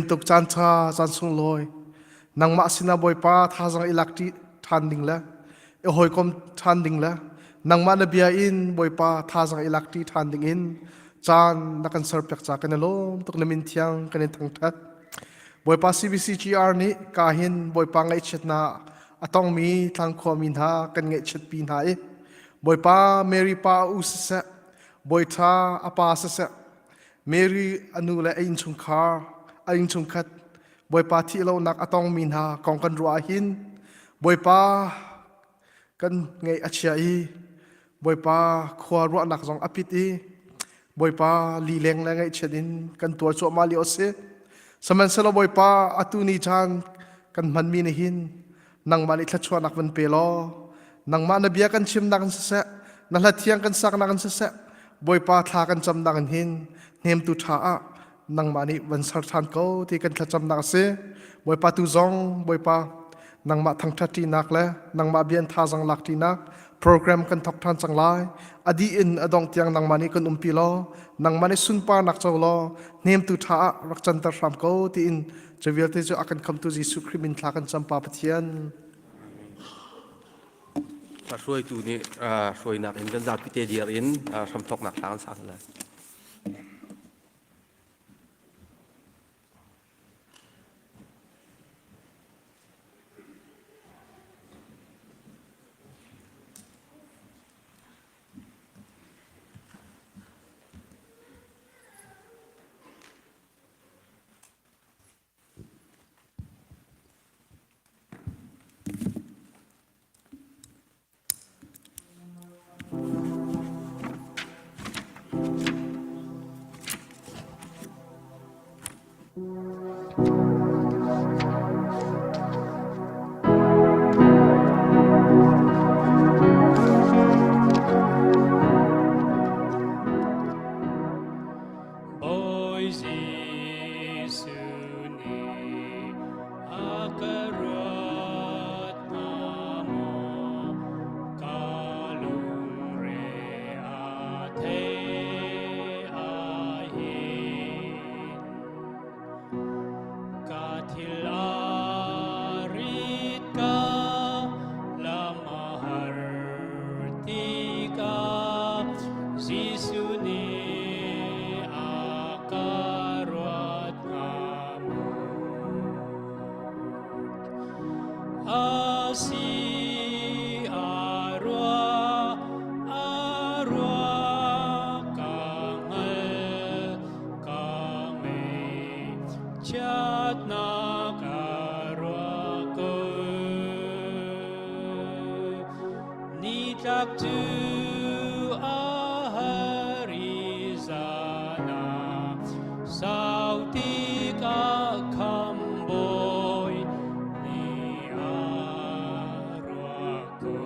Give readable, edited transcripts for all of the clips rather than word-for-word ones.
bantuk caan ṭha caan sunglawi nangmah sinah Bawipa thazaang i lak ṭhan ding le i hawikom ṭhan ding le nangmah na bia in Bawipa thazaang i lak ṭi ṭhan ding in caan na kan serpiak ca kan i lawm tuk. Na min thiang kan in thangṭhat. Bawipa, CBCGR nih ka hin Bawipa ngaihchiatnak a tongmi tlangkhua mi hna kan ngaihchiatpi hna i Bawipa Mary pa a u siseh, Bawiṭha a pa siseh, Mary a nu le a innchungkhar, a innchungkhat Bawipa thih lonak a tongmi hna kong kan ruah ahhin Bawipa kan ngaih a chia i Bawipa khua ruahnak zong a pit i Bawipa lileng le ngaihchiat in kan tuar cuahmah lio a si. Sihmanhsehlaw Bawipa, atu ni caan kan hmanmi nih hin nangmah nih thluachuahnak van pe law nangmah na bia kan chimnak in siseh, na hla thiang kan saknak in siseh, Bawipa thla kan camnak in hin hnemtu ṭha ah nangmah nih van ser ṭhan ko ti kan thlacamnak a si. Bawipa, tu zong Bawipa nangmah thangṭhat ṭinak le nangmah bia in thazang lak ṭinak program kan thawk ṭhan cang lai. A dih in a dongh tiang nangmah nih kan umpi law nangmah nih sunparnak co law hnemtu ṭha ah rak canter hram ko tiin cu vialte cu a kan khamtu Jesuh Khrih min thla kan cam, Pa Pathian. Hruaitu nih hruainak in kan zapi te dir in hramthawknak hla kan sak lai. Bawi Jesuh nih a ka ruat hnga maw? Ka lungre a thei ahhin. Ka thil a rit ka lam a har tikah Jesuh nih a ka ruat hnga maw? A si a rua, a rua ka hngal, ka ngei chiatnak a rua ko. Nitlak cu a har i zan ah sau tikah khambawi nih a ruah ko.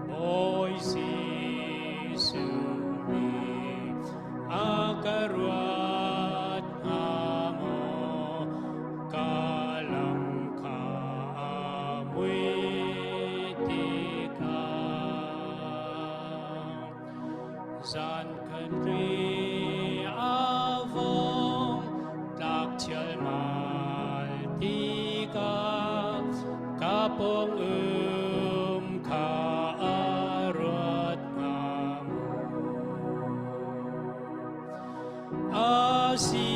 Bawi Jesuh nih a ka ruat hnga maw? Ka lam kha a mui tikah zan khan ri a vong tlak chialmal tikah ka pawng um kha a ruat hnga maw? A si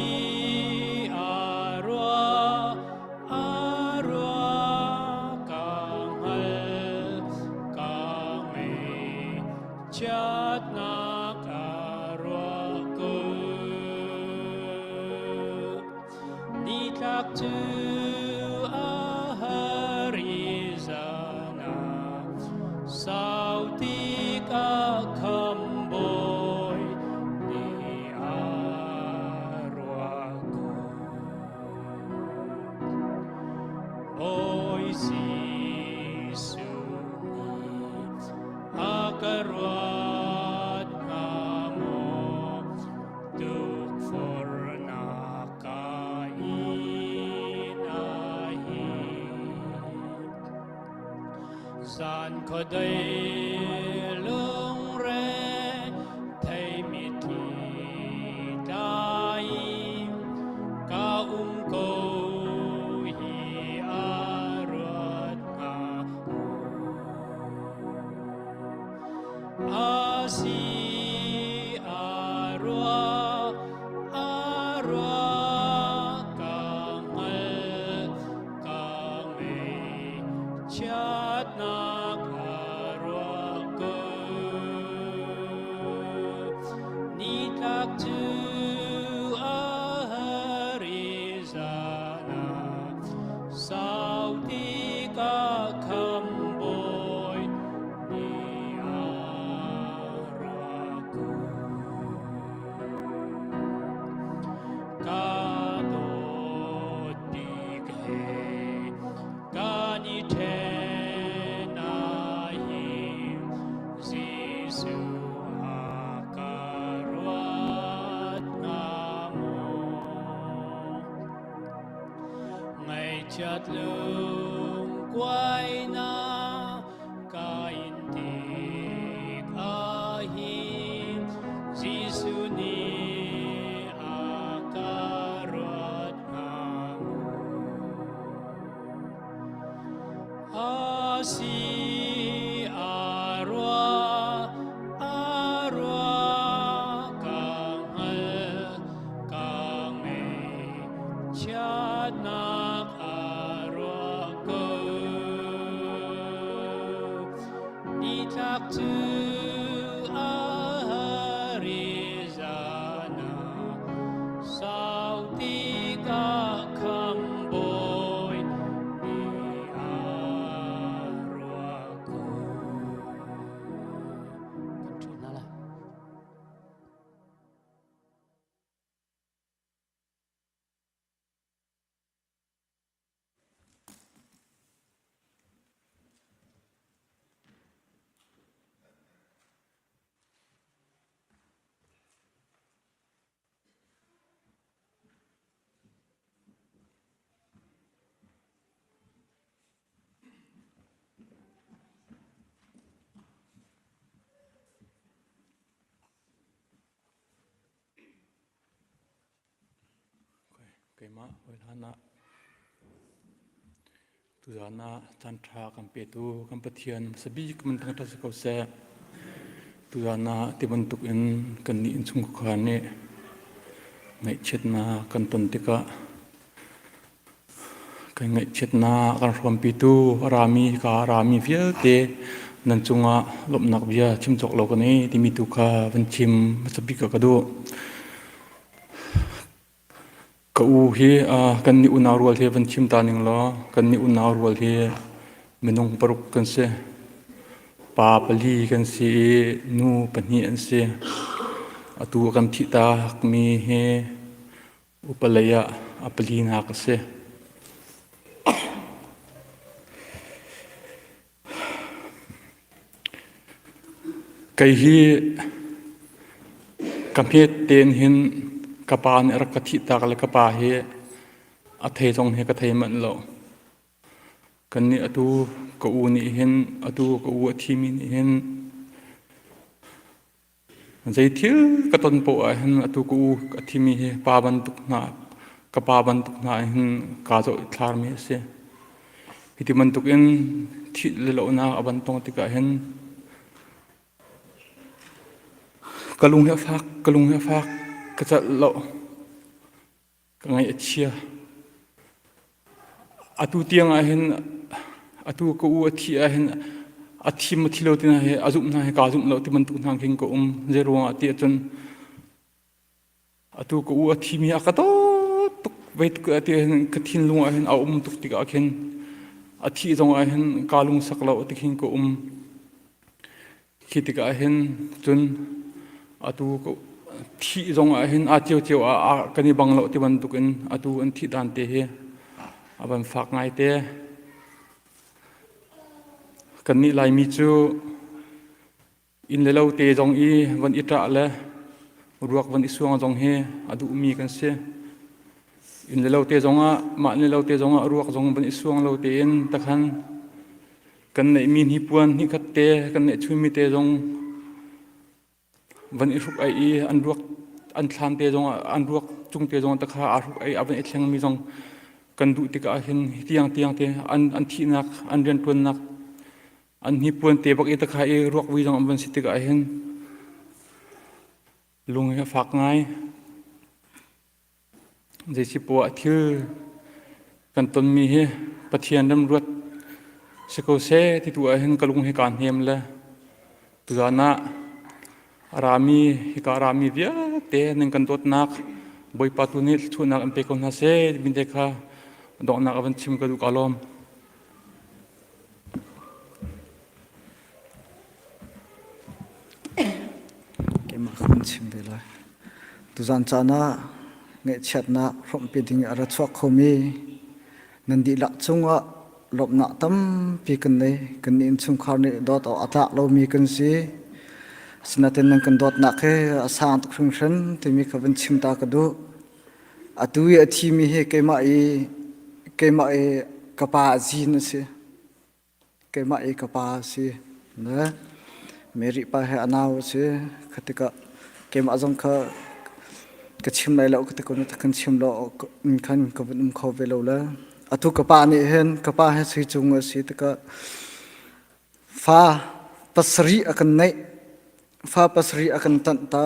a rua, a rua ka hngal, ka ngei chiatnak a ruah ko. Nitlak cu a har i zan ah sau tikah khambawi nih a ruah ko. Bawi Jesuh nih a ka ruat hnga maw? Tukforhnak ka in ahhin zan khuadei lungre thei mitthli tlai. Ngaihchiat lungkuainak ka in tik ahhin Jesuh nih a ka ruat hnga maw? A si a rua, a rua ka hngal, ka ngei chiatnak a ruah ko. Nitlak cu a Arizona sau tikah khambawi nih a ruah ko. Kan ṭhu hna lai. Keimah hawihlan ah tuzaan ah caanṭha kan petu kan Pathian hmasa bik man thangṭhat si ko seh. Tuzaan ah ti bantuk in kannih innchungkhar nih ngaihchiatnak kan ton tikah Kan ngaihchiatnak kan hrawmpitu a rami ka a rami vialte nan cungah lawmhnak bia chim cawk lo ka nei timi tu kha van chim hmasa bik ah ka duh. Ka u hi kan nih unau rual hi van chim ta ning law kan nih unau rual hi minung paruk kan si. Pa pali kan si i nu pahnih an si. Atu a kan thih takmi hi Upa lei ah a palinak a si. Kei hi ka hmet tein hin ka pa nih a rak ka thihtak le ka pa hi a thei zong hi ka thei manh lo. Kannih atu ka u nih hin atu ka u a thimi nih hin Zeithil ka ton poah ah hin atu ka u a thimi hi pa bantuk hna ka pa bantuk hna hin kaa zoh thlarmi a si. Hiti bantuk in thih le lohnak a van tong tikah hin ka lung hi a fak, ka lung hi a fak, ka celh lo, ka ngaih a chia. Atu tiang ah hin atu ka u a thih ah hin a thim a thi lo ti hna hi a zumh hna hi kaa zumh lo ti bantuk hna khin ka um. Zei ruangah ti ahcun atu ka u a thimi a ka dawt tuk vei tuk ti hin ka thinlung ah hin a um tuk tikah khin a thih zong ah hin kaa lungsak lo ti khin ka um. Khi tikah hin cun atu thih zong ah hin aa ciocio ah kan i bang lo ti bantukin atu an thih dan te hi a van fak ngai te. Kannih Laimi cu inn le lo te zong i van i ṭah le ruak van i suang zong hi a duhmi kan si. Inn le lo te zongah mah le lo te zongah ruak zong van i suang lo tein takhan Kan neihmi hnipuan hnihkhat te kan neih chunmi te zong van i hruk ai i an ruak an thlan te zong an ruak cung te zong takha aa hruk ai a van i thlengmi zong kan duh tikah hin tiang tiang te an an thihnak an riantuannak an hnipuan te bak i takha i ruak vui zong an van si tikah hin lung hi a fak ngai. Zeisipoah thil kan tonmi hi Pathian remruat si ko seh ti tu ahhin ka lung hi kaa hnem le tuzaan ah a rami hika a rami vialte nan kan dawtnak Bawipa tu nih thluachuahnak an pe ko hna seh timi te kha donghnak a van chim ka duh ka lawm. Keimah ka hun chim ve lai. Tuzaan caan ah ngaihchiatnak hrawmhpi ding a ra chuak khomi nan dihlak cungah lawmhnak tampi kan nei. Kan innchungkhar nih dawt awk a tlak lomi kan si. Asinain nan kan dawtnak hi a sang tuk hringhran timi kha van chim ta ka duh. Atu i a thimi hi keimah i keimah i ka pa zin a si. Keimah i ka pa a si. Le Mary pa he a nau a si. Kha tikah keimah zong kha ka chim lai lo ka ti ko na kan chim lo in khan ka vun um kho ve lo le. Atu ka pa nih hin ka pa he sui cung a si tikah fa pasarih a kan neih. Fa pasarih a kan tanh ta.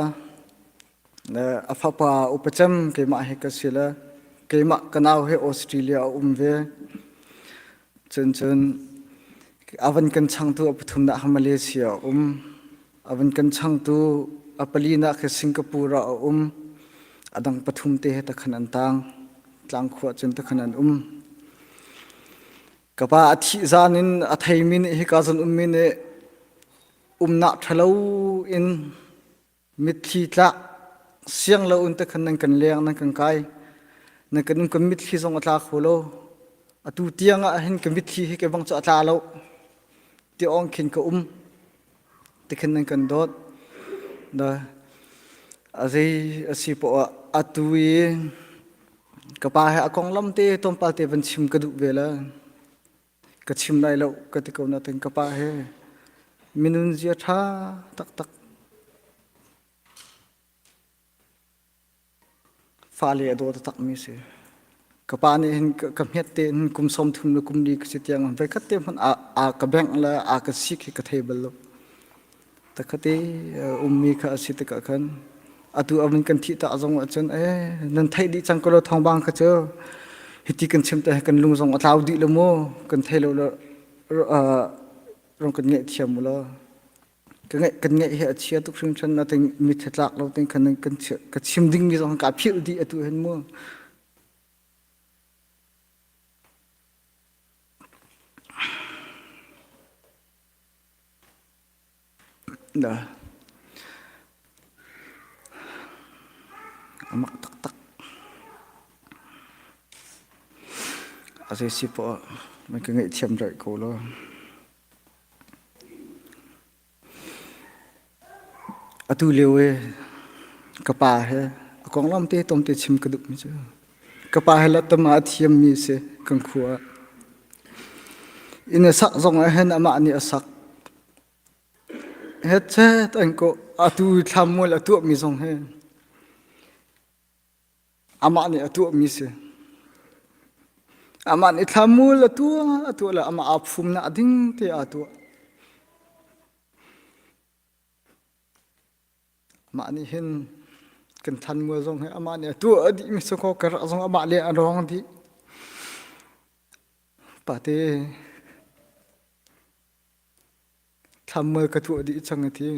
Le a fapa upacem keimah hi ka si le keimah ka nau hi Australia a um ve. Cun cun a van kan changtu a pathumnak hi Malaysia a um. A van kan changtu a palinak hi Singapore ah a um. A dang pathum te hi takhan an tang. Tlangkhua cun takhan an um. Ka pa a thih zan in a theimi nih hika zan ummi nih umnak ṭhalo in Mitthli tlak siang lo in te khan nan kan leng nan kan kai nan kan um kan mitthli zong a tla kho lo atu tiang ah hin ka mitthli hi kei bang cu a tla lo ti ong khin ka um ti khin nan kan dawt da a zei a si poah ah atu i ka pa he a konglam te tlawmpal te van chim ka duh ve la Ka chim lai lo ka ti ko nain ka pa he minun zia ṭha taktak fale a daw taktakmi si. Ka pa nih hin ka hmet tein kum 30 le kum li ka si tiang voikhat te hmanh a ka bengh le a ka sik hi ka thei bal lo. Takhate ummi kha a si tikah khan atu a kan thih tak zong ahcun eh nan theih dih cang ko lo thawngpang kha cu hiti kan chim te kan lung zong a tlau dih lo mu kan thei lo rong kan ngeih thiam mu law ka ngeih kan ngeih hi a chia tuk hringhran na ting mi tlak lo ting khan kan ka chim ding mi zong ka philh dih atu hin mu A mak taktak. A zei si poah ah ka ngaihthiam rih ko law. Atu lio i ka pa he a konglam te tlawmte chim ka duhmi cu ka pa he lattama a thiammi a si kan khua ah. Inn a sak zong ah hin amah nih a sak. Hetchet an kawh. Atu thlammual a tuahmi zong hi amah nih a tuahmi si. Amah nih thlammual a tuah a tuah le amah aa phumnak ding te aa tuah. Amah nih hin kan thlanmual zong hi amah nih a tuah a dihmi si kaw ka rak zong amah le a rawng dih. Pate thlammual ka tuah dih cang a ti.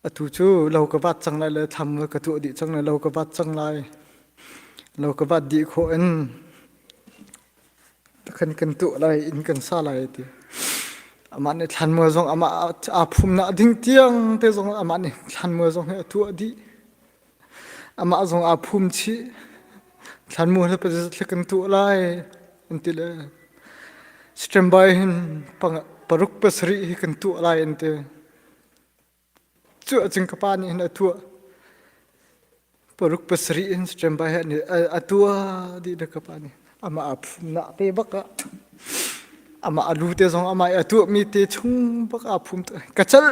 Atu cu lo ka vat cang lai le thlammual ka tuah dih cang lai lo ka vat cang lai. Lo ka vat dih khawh in Kan kan tuah lai inn kan sa lai ti. Amah nih thlanmual zong amah aa phumnak ding tiang te zong amah nih thlanmual zong hi a tuah dih. Amah zong aa phum chih. Thlanmual hi pazit kan tuah lai an ti le standby hin paruk pasarih hi kan tuah lai an ti. Cu ahcun ka pa nih hin a tuah. Paruk pasarih in standby he a tuah dih le ka pa nih amah a phumnak te bak ah amah a lu te zong amah i a tuahmi te chung bak aa phum ka celh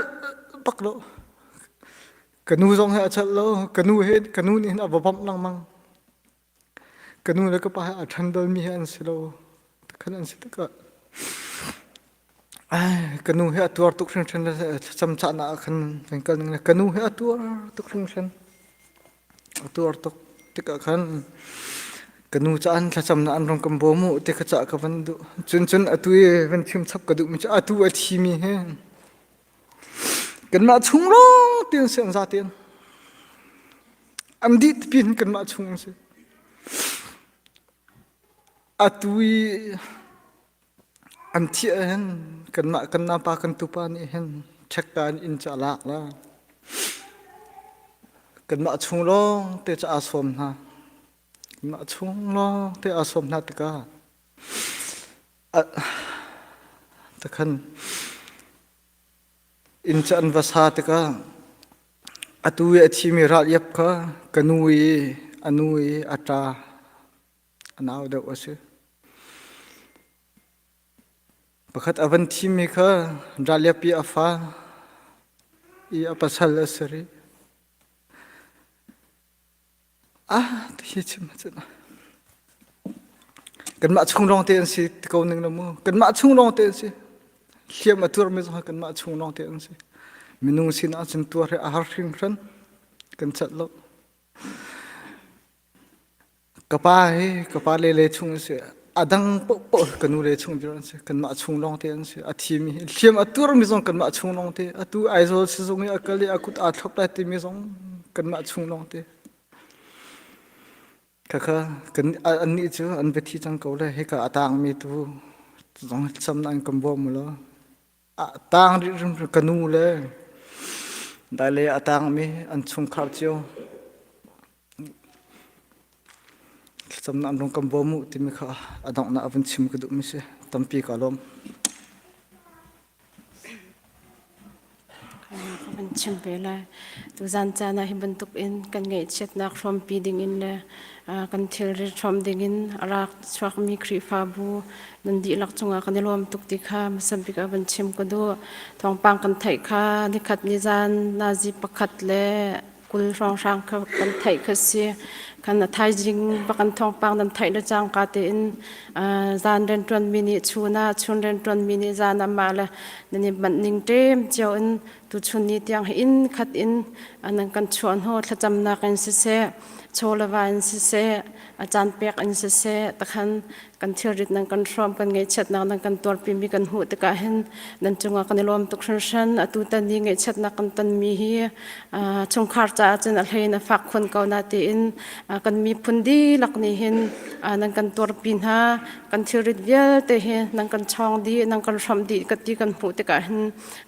bak lo. Ka nu zong he a celh lo. Ka nu he ka nu nih hin a va bawmh lengmang. Ka nu le ka pa he aa ṭhen balmi he an si lo. Khan an si tikah ka nu he a tuar tuk hringhran le thlacam cahnak ah khan kan kal ning le ka nu he a tuar tuk hringhran. A tuar tuk tikah khan ka nu caah thlacamnak an rung kan bawm u ti kha cah ka van duh. Cun cun atu i van chim chap ka duhmi cu atu a thimi hi kanmah chung lawng tein si an za tein. An dih tipi hin kanmah chung an si. Atu i an thiah hin kanmah kan napa kan tupa nih hin ṭhekta in inn cu a lak la. Kanmah chung lawng te cu aa sawm hna. Kanmah chung lawng te aa sawm hna tikah takhan Inn cu an va sa tikah atu i a thimi ral iap kha ka nu i A nu i a ṭa a nau deuh a si. Pakhat a van thimi kha Raliapi a fa i a pasal a si rih. Ah, ti chim cun. Kanmah chung lawng te an si ti ko ning lo mu. Kanmah chung lawng te an si. Hliam a tuarmi zong kanmah chung lawng te an si. Minung sin ahcun tuar hi a har hringhran. Kan chat lo. Ka pa hi ka pa le le chung an si. A dang paohpaoh ka nu le chung vial an si. Kanmah chung lawng te an si. A thimi hi hliam a tuarmi zong kanmah chung lawng te. Atu Aizawl sizung i a kal i a kut aa thlop lai timi zong kanmah chung lawng te. Khakha kan annih cu an va thi cang ko le hika a tangmi tu zong sam an kan bawm mu law. A tang rih ka nu le dai le a tangmi an chungkhar cio Thlacamnak an rung kan bawm u timi kha a donghnak a vun chim ka duhmi si. Tampi ka lawm. Ka van chim ve lai. Tuzan caan ah hi bantuk in kan ngaihchiatnak hrawmpi ding in le kan thilri hrawm ding in a rak chuakmi Khrihfabu nan dihlak cungah kan i lawm tuk ti kha hmasa bik ah van chim ka duh. Thawngpang kan theih kha nikhat nizan nazi pakhat le 20 hrawnghrang kha kan theih kha si. Kan a thaizing bak an thawngpang nan theih le cangka tein zan rianṭuan mi nih chun ah chun rianṭuan mi nih zan ah mah le nan i manh ning ṭem cio in tuchun ni tiang hi inn khat in nan kan chuah hnu thlacamnak in siseh chaw le va in siseh a caan pek in siseh takhan kan thilrit nan kan hrawm kan ngaihchiatnak nan kan tuarpimi kan hmuh tikah hin nan cungah kan i lawm tuk hringhran atu tan ni ngaihchiatnak kan tonmi hi chungkhar caah cun a hlein a fak khun ko na tiin kan miphun dihlak nih hin nan kan tuarpi hna kan thilrit vialte hi nan kan chawng dih nan kan hrawmh dih ka ti kan hmuh tikah hin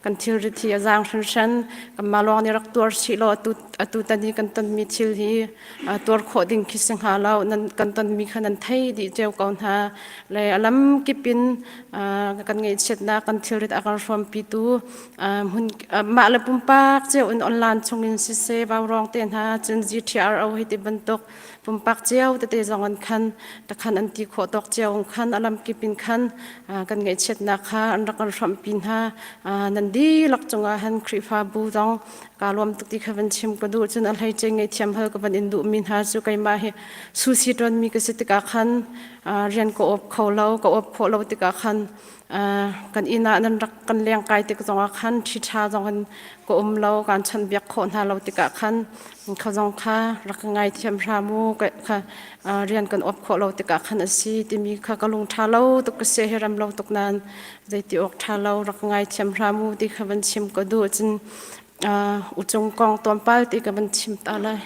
kan thilrit hi a zaang hringhran kanmah lawng nih rak tuar sih law atu atu tan hi kan tonmi thil hi tuar khawh ding khi si hnga lo nan kan tonmi kha nan thei dih cio ko hna le a lam kip in kan ngaihchiatnak kan thilrit a kan hrawmpitu hmun mah le pumpak cio in online chungin siseh vaurawng te hna cun GTRO hi ti bantuk pumpak cio tete zong an khan takhan an ti khawh tawk cio khan a lam kip in khan kan ngaihchiatnak kha an rak kan hrawmpi hna nan dihlak cungah han Khrihfabu zong Kaa lawm tuk ti kha van chim ka duh. Cun a hleice ngaihthiam hal ka van in duhmi hna cu keimah hi susi ṭuanmi ka si tikah khan rian ka awp kho lo. Ka awp khawh lo tikah khan kan inn ah nan rak kan leng kai tik zongah khan ṭhiṭha zong in ka um lo. Kaan chawnhbiak khawh hna lo tikah khan kha zong kha rak ka ngaithiam hram u. Kha rian kan awp khawh lo tikah khan a si timi kha ka lung ṭha lo tuk ka si hi rem lo tuk nain zeiti awk ṭha lo rak ngaithiam hram u ti kha van chim ka duh. Cun Uchung kong tlawmpal ti ka van chim ta lai.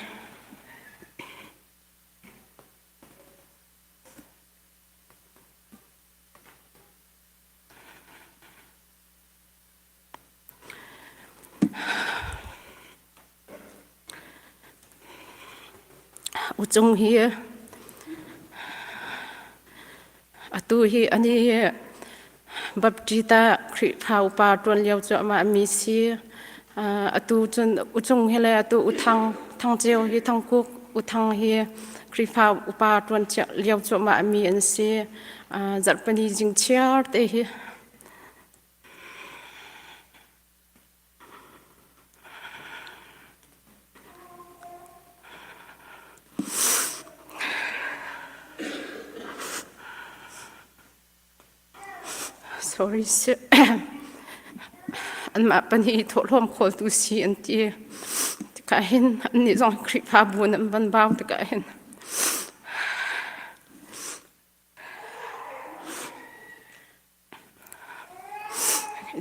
Uchung hi atu hi ani Baptist ah Khrihfa upa ṭuan lio cu amah mi si. Atu cun uchung hi le atu uthang Thang Ceu hi Thangkuk uthang hi Khrihfa upa ṭuan lio cu amah mi an si. Zarhpini zing chiar te hi Sorry sir. Anmah pahnih thawhlawm khawltu si an ti. Tikah hin annih zong Khrihfabu in an van bau tikah hin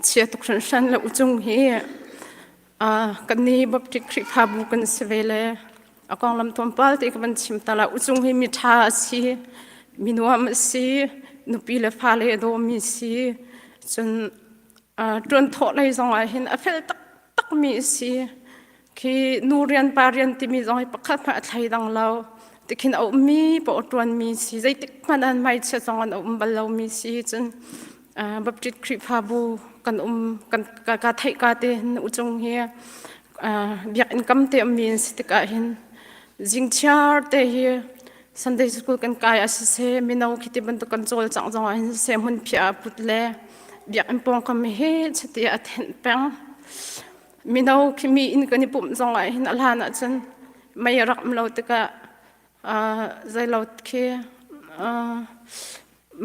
Chia tuk hringhran le uchung hi kan nih Baptist Khrihfabu kan si ve le a konglam tlawmpal te ka van chim ta la. Uchung hi mi ṭha a si, mi nuam a si, nupi le fale a dawmi si. Cun ṭuan thawh lei zong ah hin a fel taktakmi a si. Khi nu rian pa rian timi zong hi pakhat hmanh a thleidang lo. Tikhin a ummi paoh a ṭuanmi si. Zeitik hmanh an hmaichia zong an um bal lomi si. Cun Baptist Khrihfabu kan um kan ka theih ka te hin uchung hi biakinn kam te ummi an si tikah hin. Zingchiar te hi Sunday school kan kai a siseh, mino khi ti bantuk kan cawlcangh zong ah hin siseh hmunphiah ah put le biakinn pawngkam hi chiti a thenh peng. Mino khi mi inn kan i pumh zong ah hin a hlan ahcun mei a rak um lo tikah zeilo khi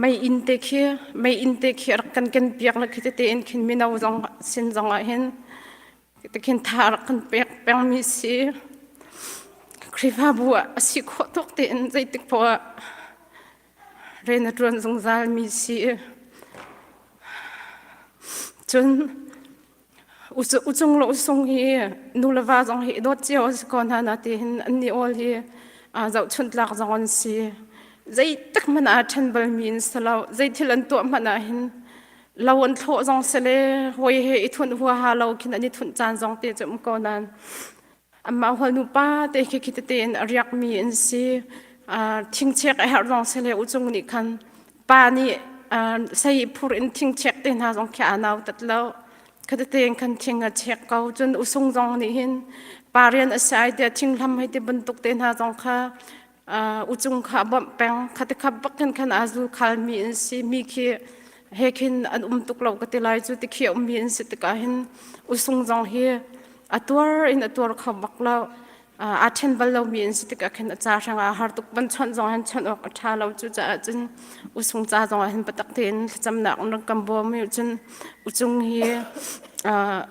mei inn te khi mei inn te khi a rak kan ken piak le khi tete in khin mino zong sin zong ah hin Tikhin tha rak kan pek pengmi si. Khrihfabu ah a si khawh tuk tein zeitik poah ah rian a ṭuan zungzalmi si. Cun ucung le usung hi nu le va zong hi i dawt cio a si ko hna na tihin an ni awl hi zohchunh tlak zong an si. Zeitik hmanh ah ṭhen balmi an si lo. Zeithil an tuah hmanh ah hin lo an thlawh zong si le hawi he i thunh huaha lo khin an i thunh caan zong te cu um ko nain anmah hual nupa te khi khi tete in a riakmi an si. Thingchek a herh zong si le uchung nih khan pa nih sei phur in thingchek te hna zong khi aa nau tat lo. Khatete in khan thing a chek ko. Cun usung zong nih hin pa rian a si ai tiah thinghlam hei ti bantuk te hna zong kha uchung kha a bawmh peng. Khati khap bak khin khan aa zul khalmi an si. Mi khi he khin an um tuk lo ka ti lai cu ti khi a ummi an si tikah hin usung zong hi a tuar in a tuar kho bak lo. Aa ṭhen bal lomi an si tikah khin a ca hrangah a har tuk. Van chawnh zong hin chawnh awk a ṭha lo. Cucaah cun usung ca zong ah hin biatak tein thlacamnak in rak kan bawm i cun uchung hi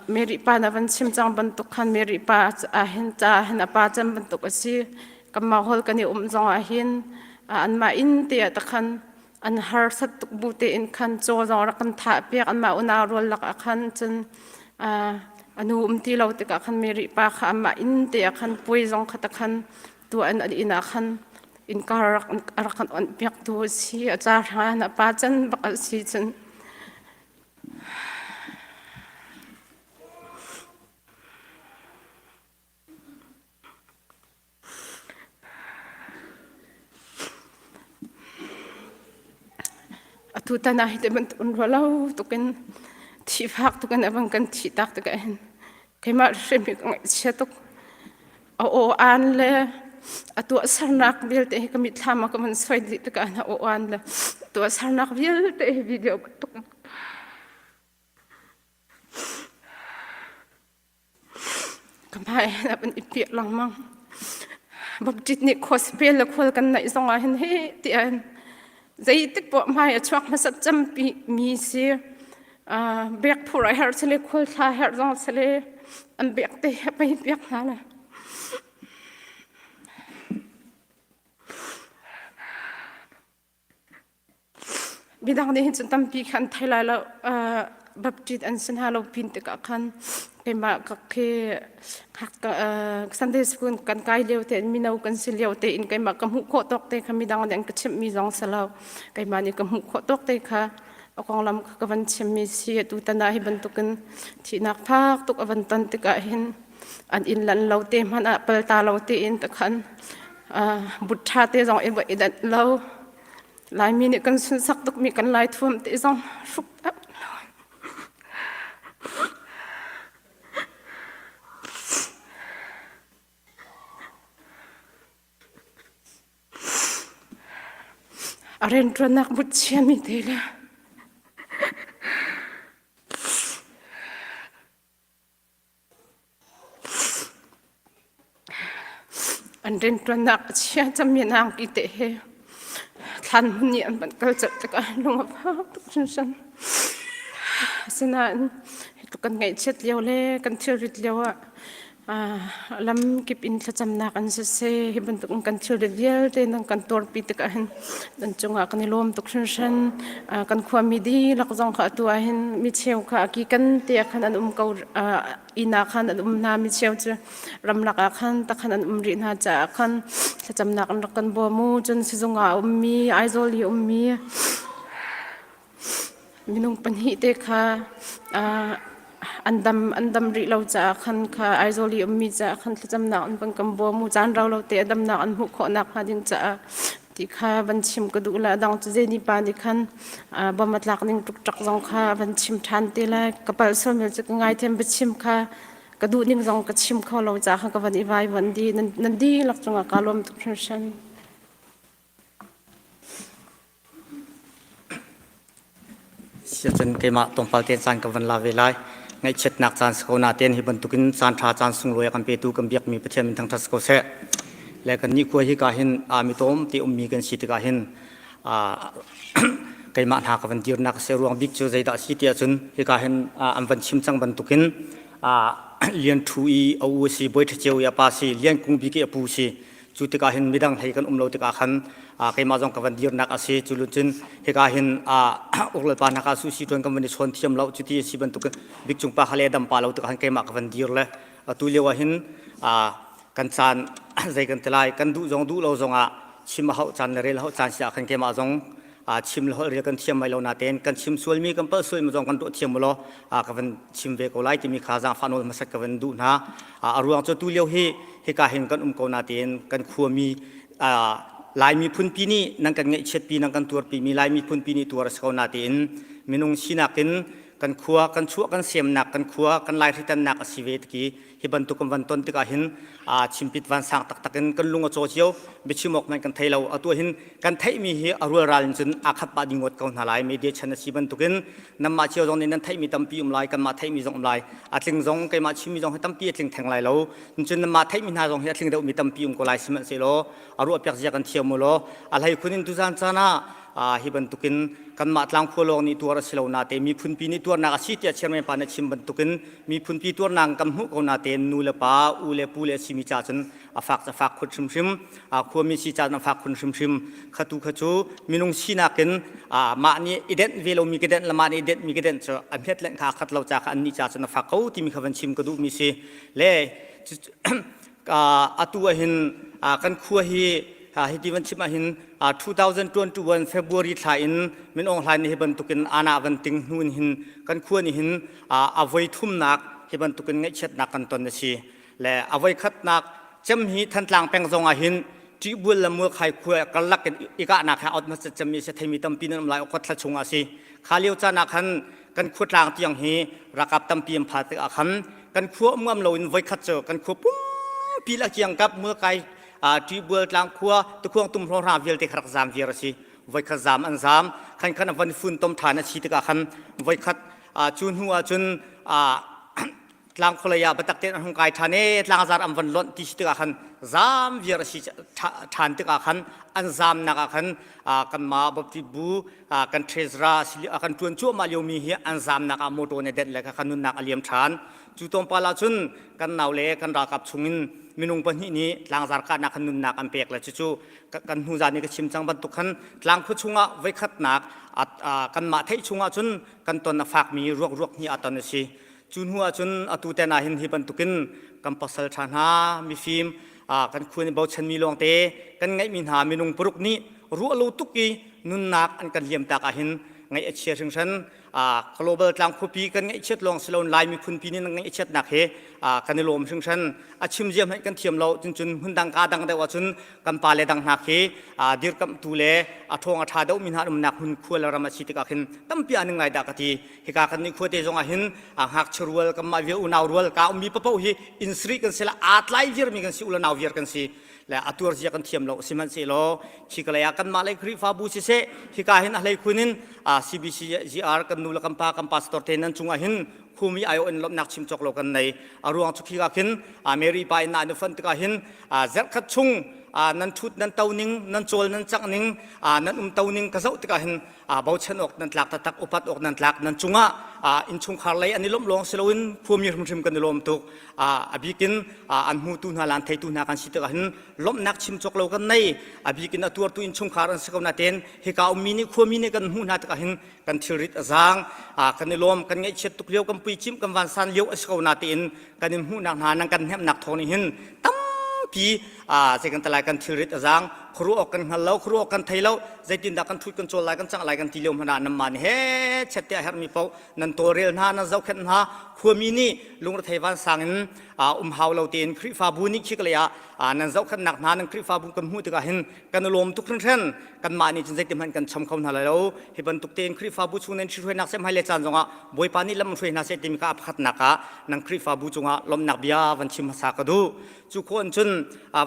Mary pa na van chim cang bantuk khan Mary pa ah hin ca hin a pa cem bantuk a si. Kanmah hol kan i um zong ah hin anmah inn te ah takhan an harsat tuk bu tein khan caw zong rak kan thah piak anmah unau rual lak ah khan cun a nu um ti lo tikah khan Mary pa kha anmah inn te ah khan puai zong kha takhan tuah in an inn ah khan innka rak rak kan onh piak tu a si a ca hran a pa can bak a si cun Atutan ah hiti bantuk in ruah lo tukin thihfak tukin a van kan thih tak tikah hin keimah hrim hi ka ngaihchia tuk. A aw aan le a tuahsernak vialte hi ka mitthlam ah ka van soi dih tikah a aw aan le tuahsernak vialte hi video bantuk Ka hmai a van i piah lengmang. Baptist nih khuasapel le khual kan naih zong ah hin heh tiah zeitik poah hmai a chuak hmasat campi mi si. Bek phur a herh sile khual thla herh zong sile an bek te a pei piak hna le. Midang nih hin cun tampi kha an thei lai lo. Baptist an si hna lo pin tikah khan keimah ka khi Sunday school kan kai lio tein mino kan si lio tein keimah ka hmuh khawh tawk te kha midang nih an ka chimhmi zong si lo. Keimah nih ka hmuh khawh tawk te kha a konglam kha ka van chimmi si. Tutan ah hi bantukin thihnak fak tuk a van ton tikah hin an inn lan lo te hmanh ah palta lo tein takhan but ṭha te zong i i danh lo. Laimi nih kan sunsak tukmi kan lai thuam te zong hruk tak A rianṭuannak but chiami te le An rianṭuannak a chia cangmi an angki te he thlan hmun i an van kal colh tikah lung a fak tuk hringhran. Asinain hi tluk kan ngaihchiat lio le kan thilrit lio ah lamkip in thlacamnak an siseh hi bantuk in kan thilrit vialte nan kan tuarpi tikah hin nan cungah kan i lawm tuk hringhran. Kan khuami dihlak zong kha atu ah hin mi cheu kha a ki kan te ah khan an um ko inn ah khan an um hna mi cheu cu ramlak ah khan takhan an um rih hna caah khan thlacamnak an rak kan bawm u cun sizung ah a ummi Aizawl i ummi minung pahnih te kha an dam an dam rih lo caah khan kha Aizawl i ummi caah khan thlacamnak an van kan bawm u caan rau lo te a damnak an hmuh khawh nakhnga ding caah ti kha van chim ka duh la dang cu zeni pa nih khan bom a tlak ning tuk ṭak zong kha van chim ṭhan te lai ka palh sual mel cu ka ngaithiam biachim kha. Ka duh ning zong ka chim kho lo caah khan ka van i vaivuan dih. Nan, nan dihlak cungah kaa lawm tuk hringhran. Siacun keimah tlawmpal te caan ka van la ve lai. Ngaihchiatnak caan si ko natein hi bantukin caan ṭha caan sunglawi a kan petu kan biakmi Pathian min thangṭhat si ko seh. Le kan nih khua hi ka hin aa mitawm te ummi kan si tikah hin keimah hna ka van dirnak a si ruang bik cu zeidah a si tiah cun hika hin an van chim cang bantukin Lian Ṭhu i a u a si, Bawi Ṭha Ceu i a pa si, Lian Kung Bik i a pu si. Cu tikah hin midang hlei kan um lo tikah khan keimah zong ka van dirnak a si. Cu cun hika hin uklal pa hna kha su si ṭuan kan van i chawn thiam lo. Cuti a si bantukin Bik Cung pa kha le dam pa lo tikah khan keimah ka van dir le atu lio ah hin kan caan zei kan ti lai kan duh zong duh lo zongah chim a hauh caan le rel a hauh caan si ah khan keimah zong chim le holh rel kan thiam mai lo natein kan chim sualmi kan palh sualmi zong kan tuah thiam law ka van chim ve ko lai timi kha zaangfah nawl hmasat ka van duh hna. A ruang cu tu lio hi hika hin kan um ko natein kan khuami Lai miphunpi nih nan kan ngaihchiatpi nan kan tuarpi mi Lai miphunpi nih tuar a si ko natein minung sinak in kan khua kan chuah kan semnak kan khua kan laihritannak a si ve tiki hi bantuk kan van ton tikah hin chimpit vansang taktak in kan lung a caw cio. Biachim awk hmanh kan thei lo. Atu hin kan theihmi hi a rualral in cun aa khat pah ding ngawt ko hna lai. Media chan a si bantukin nanmah cio zong nih nan theihmi tampi um lai, kanmah theihmi zong um lai. A tling zong keimah chimmi zong hi tampi a tling theng lai lo. Cun nanmah theihmi hna zong hi a tling deuhmi tampi um ko lai. Sihmanhsehlaw a ruahpiak zia kan thiam u law a hlei khun in tuzan caan ah hi bantukin kanmah tlangkhua lawng nih tuar a si lo nate miphunpi nih tuarnak a si tiah chairman pa nih chim bantukin miphunpi tuarnak kan hmuh ko natein nu le pa u le pu le simi ca cun a fak ca fak khun hrimhrim khuami si ca a fak khun hrimhrim. Khatu kha cu minung sinak in mah nih i denh ve lomi ka denh le mah nih i denh mi ka denh cu a hmet len kha khat lo ca kha an nih ca cun a fak ko timi kha van chim ka duhmi si le. Atu ahhin kan khua hi hiti van chim ahhin 2021 February thla in Min Aung Hlaing nih hi bantukin ana van ting hnu in hin kan khua nih hin a voi thumnak hi bantukin ngaihchiatnak kan ton a si le. A voi khatnak cem hi Thantlang peng zong ah hin Ṭihbual le Mualkhai khua karlak in i kahnak he out hmasat cemmi si theimi tampi nan um lai. Okot thla chung ah si kha lio caan ah khan kan khua tlang tiang hi ralkap tampi an pha tikah khan kan khua um ngam loin voikhat cu kan khua pumpi le kiang kap Mualkai Ṭihbual tlang khua tukhuang tum hrawng hrang vialte kha rak zaam viar a si. Voikhat zaam an zaam khan khan a van fun tom ṭhan a si tikah khan voikhat cu hnu ah cun tlang khualei ah biatak tein an hung kai ṭhan i tlangzar an van lonh ti si tikah khan zaam viar a si ṭhan tikah khan an zaamnak ah khan kanmah Baptist bu kan treasurer kan ṭuan cuahmah liomi hi an zaamnak ah motor nih denh le kha nunnak a liam ṭhan. Cu tlawmpal ah cun kan nau le kan ralkap chungin minung pahnih nih tlangzar kahnak khan nunnak an pek le cucu kan hnu zan i ka chim cang bantuk khan tlangkhua chungah voikhatnak kanmah theih chungah cun kan ton a fakmi ruak ruak hnih a ton a si. Cu hnu ah cun atu ten ah hin hi bantukin kan pasal ṭha hna mifim kan khua nih bochanmi lawngte kan ngeihmi hna minung paruk nih ruah lo tuk i nunnak an kan liam tak ah hin ngaih a chia hringhran. Global tlang khuapi kan ngaihchiat lawng si loin Lai miphunpi nih ngaihchiatnak he kan i lawm hringhran. A chim zia hmanh kan thiam lo. Cun cun hmun dang ka dang deuh ahcun kan pa le dang hna khi dirkamhtu le a ṭhawng a ṭha deuhmi hna umnak hmun khua le ram a si tikah khin tampi an ngai dah ka ti. Hika kan nih khuate zong ah hin ngakchia rual kanmah vial unau rual ka ummi papoh hi inn sarih kan si la aa tlai viarmi kan si ula nau viar kan si le a tuar zia kan thiam lo. Sihmanhsehlaw khikalei ah kanmah lei Khrihfabu siseh hika hin a hlei khun in CBCGR kan nu le kan pa kan pastor te nan cungah hin khumi ayo in lawmhnak chim cawk lo kan nei. A ruang cu khika khin Mary pa in na fan tikah hin zarhkhat chung nan thut nan to ning nan cawl nan cangh ning nan um to ning ka zoh tikah hin bochan awk nan tlak taktak, upat awk nan tlak. Nan cungah innchungkhar lei an i lawmh lawng si loin khuami hrimhrim kan i lawm tuk. A bikin an hmutu hna lan theitu hna kan si tikah hin lawmhnak chim cawk lo kan nei. A bikin a tuartu innchungkhar an si ko natein hika ummi nih khuami nih kan hmuh hna tikah hin kan thilrit a zaang kan i lawm. Kan ngaihchiat tuk lio kan puicim kan vansan lio a si ko natein kan in hmuhnak hna nan kan hnemhnak thawng nih hin tampi zei kan talai kan thilrit a zaang. khuaruah awk kan hngal lo, khuaruah awk kan thei lo, zeitindah kan ṭhut kan cawl lai, kan cangh lai kan ti lio hmanh ah nanmah nih he chet te a herhmi paoh nan tawlrel hna, nan zohkhenh hna. Khuami nih lungrethei vansang in um hau lo tein Khrihfabu nih khi kalei ah nan zohkhenhnak hna nan Khrihfabu kan hmuh tikah hin kan i lawm tuk hringhran. Kanmah nih cun zeitin hmanh kan cham kho hna lai lo. Hi bantuk tein Khrihfabu chung nan ṭhithruainak seh hmailei caan zongah Bawipa nih lam hruai hna seh timi kha a pakhatnak ah nan Khrihfabu cungah lawmhnak bia van chim hmasa ka duh. Cu khawh in cun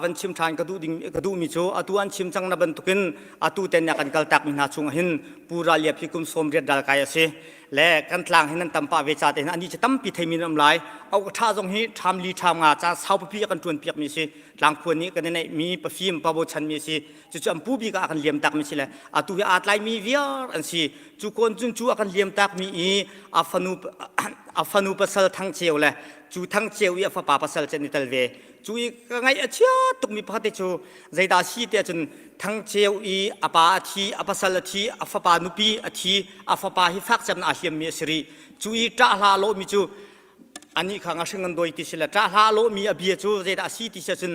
van chim ṭhan ka duh ding ka duhmi cu atu an chim cang na bantukin atu ten kan kaltakmi hna chungah hin Pu Ral Liap hi kum 80 dal kai a si. Le kan tlang hin nan tam pah ve ca te hin ani cu tampi theimi nan um lai. Au ṭha zong hi ṭham li ṭham nga caan saupipi a kan ṭuan piakmi si. Tlangkhuan nih kan i neihmi pafim pabochanmi a si. Cucu an pu bik ah a kan liam takmi si le atu hi aa tlaimi viar an si. Cu kawn cun cu a kan liam takmi i a fanu a fanu pasal Thang Ceu le cu Thang Ceu i a fapa pasal cu an i tel ve. Cu i ka ngaih a chia tukmi pakhat te cu zeidah a si tiah cun Thang Ceu i a pa a thi, a pasal a thi, a fapa nupi a thi, a fapa hi fak cem aa hliammi a si rih. Cu i ṭah hla a lawhmi cu anih kha ngahring an dawi ti si le ṭah hla a lawhmi a bia cu zeidah a si ti si ahcun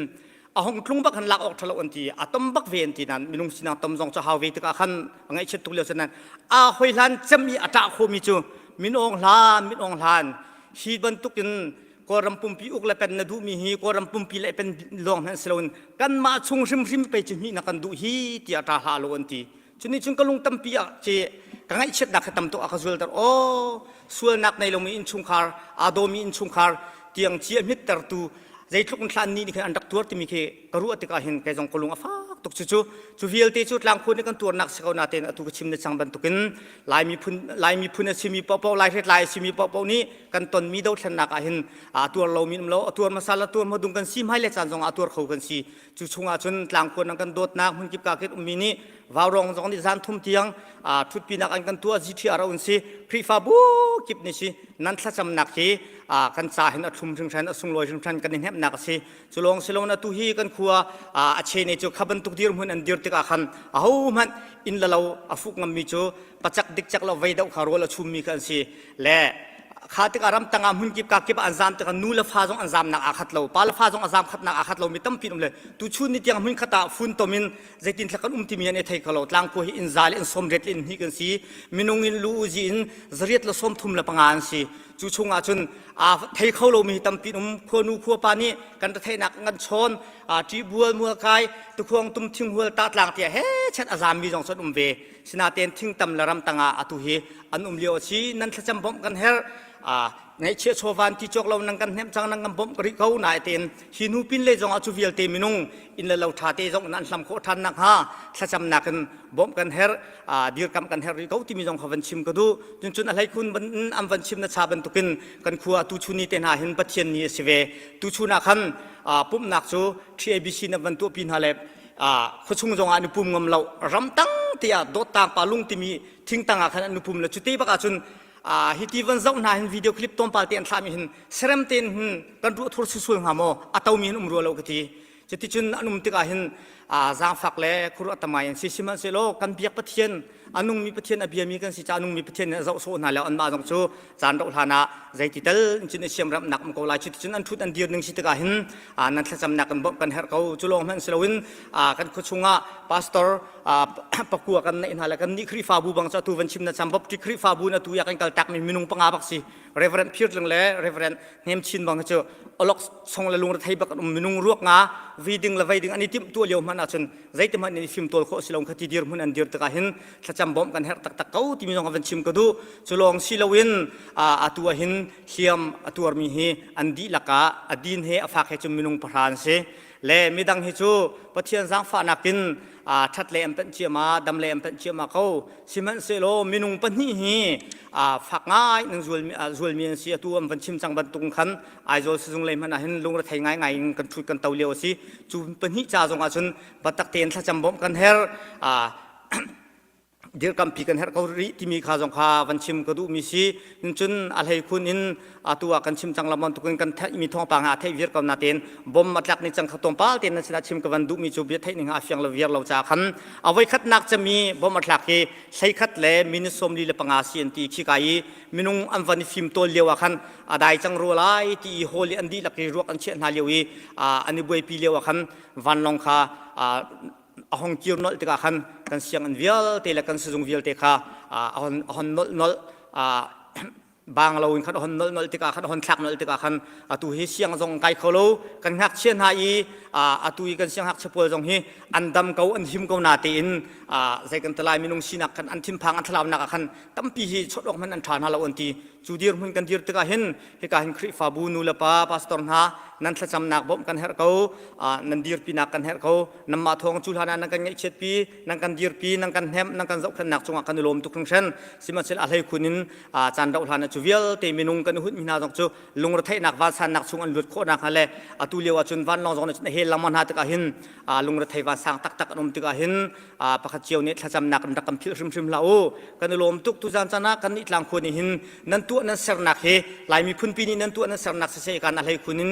a hung tlung bak han lak awk ṭhalo an ti a tom bak ve an ti nan minung sinak tom zong cu hau ve tikah khan a ngaihchiat tuk lio cu nan a hoi hlan cem i a ṭah khomi cu min awng hlan min awng hlan hi bantukin Kawlram pumpi uk le pen na duhmi hi Kawlram pumpi le pen lawng hmanh si loin kanmah chung hrimhrim pei cu hnih na kan duh hi tiah ṭa hlah lo an ti. Cuni cun ka lung tampi ah ci ka ngaihchiatnak kha tam tuk a ka zulter. Aw sualnak nei lomi innchungkhar aa dawmi innchungkhar tiang ci a hmittertu zeitluk in thlan ni nih khin an rak tuar timi khi ka ruah tikah hin kei zong ka lung a fak tuk cucu cu vialte cu tlangkhun nih kan tuarnak si ko natein atu ka chim na cang bantukin Lai miphun Lai miphun a simi paohpaoh Lai hret Lai a simi paohpaoh nih kan tonmi dothlennak ah hin a tuar lomi um lo a tuar hmasa la tuar hmadung kan si hmai le caan zong ah tuar kho kan si cu chungah cun tlangkuan an kan dawtnak hmunkip ka kit ummi nih vaurong zong nih zan thum tiang ṭhutpinak an kan tuah GTR a un si Khrihfabu kip nih si nan thlacamnak hi kan ca hin a thlum hringhran a sunglawi hringhran kan i hnemhnak a si cu lawng si lo na tu hi kan khua a chene cu kha bantuk dirhmun an dir tikah khan ahohmanh inn la lo a fuk ngammi cu pacak dikcak lo vei deuh kha rawl a chummi kha an si le kha tikah ramtang ah hmunkip ka kip ah an zam tikah nu le fa zong an zamnak aa khat lo pa le fa zong a zam khatnak aa khat lo mi tampi um le tu chun ni tiang hmun khat ah funtom in zeitin thla kan um timi an i thei kho lo tlangkhua hi in za le in sawm riat le in hnih kan si minung in lu uzi in zariat le sawm thum le panga an si cu chungah cun aa thei kho lomi tampi um khuanu khuapa nih kan retheihnak kan chawn ṭihbual mualkai tukhuang tum thinghual tahtlang tiah he chet a zammi zong cun um ve sinaten thingtam le ramtang ah atu hi an um lio a si nan thlacam bawmh kan herh ngaihchia chawvan ti cawk lo nan kan hnemh cang nan kan bawmh rih ko na tein hi nu pin le zong ah cu vialte minung inn le lo tha te zong nan hlam khawh than nak hnga thlacamnak in bawmh kan herh dirkamh kan herh rih ko timi zong kha van chim ka duh cun cun a hleikhun ban an van chim na cha bantukin kan khua tu chun ni te hna hin pathian ni a si ve tu chun ah khan pumhnak cu TABC na van tuahpi hna le khuachung zong ah an i pum ngam lo ramtang te ah dawttang pa lung timi thingtang ah khan an i pum le cu te bak ah cun hi ti van zoh hna hin video clip tlawmpal te an thlahmi hin serem tein hin kan ruah thur susul hnga maw a tomi hin um rua lo ka ti cuticun an um tikah hin zaangfak le khuaruah tamai an si sihmanhsehlaw kan biak Pathian a nungmi Pathian a biami kan si caah a nungmi Pathian nih a zoh sawh hna le anmah zong cu caan rauh hlan ah zeiti tal in cun i siamramnak um ko lai cuticun an ṭhut an dir ning si tikah hin nan thlacamnak kan bawmh kan herh ko cu lawng hmanh si loin kan khua chungah pastor pakua kan neih hna le kan nih Khrihfabu bang cu atu van chim na cam Baptist Khrihfabu na tu ya kan kal takmi minung panga bak si Reverend Phirtling le Reverend Hnem Chin bang cu olok song le lungrethei bak an um minung ruak nga vi ding le vei ding an i timh tuah lio hmanh ahcun zeitihmanh in i fimtawl khawh si lo kha ti dirhmun an dir tikah hin thlacam bawmh kan herh taktak ko timi zong van chim ka duh cu lawng si loin atu ah hin hliam a tuarmi hi an dihlak ah a din he a fak he cu minung pahra an si le midang hi cu Pathian zaangfahnak in ṭhat le an panh ciama dam le an panh ciama ko sihmanhsehlaw minung pahnih hi fak ngai nan zualmi an si atu an van chim cang bantuk khan Aizawl sizung lei hmanh ah hin lungrethei ngaingai in kan ṭhut kan to lio a si cu pahnih ca zong ah cun biatak tein thlacam bawmh kan herh dirkampi kan herh ko rih timi kha zong kha van chim ka duhmi si cun a hlei khun in atu ah kan chim cang lamon tukin kan theihmi thawngpang ha theih vir ko na tein bom a tlak ni cang kha tlawmpal tein nan sinah chim ka van duhmi cu bia theih ning a fiang lo viar lo ca khan a voi khatnak cami bom a thlak hi hleikhat le minute 45 si an ti khi kai i minung an van i fim tawl lio ah khan a dai cang rua lai ti i hall i an dihlak i ruak an chiah hna lio i an i buaipi lio ah khan vanlawng kha. a hong kir nolh tikah khan kan sianginn vialte le kan sizung vialte kha a hon a hon nolh nolh bang lo in khan a hon nolh nolh tikah khan a hon thlak nolh tikah khan atu hi siang zong kai kho lo kan ngakchia hna i atu i kan siangngakchia pawl zong hi an dam ko an him ko na tein zei kan talai minung sinak khan an thinphang an thlalaunak ah khan tampi hi chawt awk hmanh an ṭha hna lo an ti. Cu dirhmun kan dir tikah hin hika hin Khrihfabu nu le pa pastor hna nan thlacamnak bawmh kan herh ko, nan dirpinak kan herh ko. Nanmah thawng cu hlan ah nan kan ngaihchiatpi, nan kan dirpi, nan kan hnemh, nan kan zohkhenhnak cungah kan i lawm tuk hringhran. Sihmanhsehlaw a hleikhun in caan rauh hlan ah cu vialte minung kan i hunhmi hna zong cu lungretheihnak vansannak chung an luat khawh nakhnga le atu lio ahcun vanlawng zong nih cun a hel lengmang hna tikah hin lungrethei vansang taktak an um tikah hin pakhat cio nih thlacamnak in rak kan philh hrimhrim hlah u. Kan i lawm tuk. Tuzan caan ah kan nih tlangkhua nih hin nan tuah nan sernak hi Laimi phunpi nih nan tuah nan sernak siseh kan a hlei khun in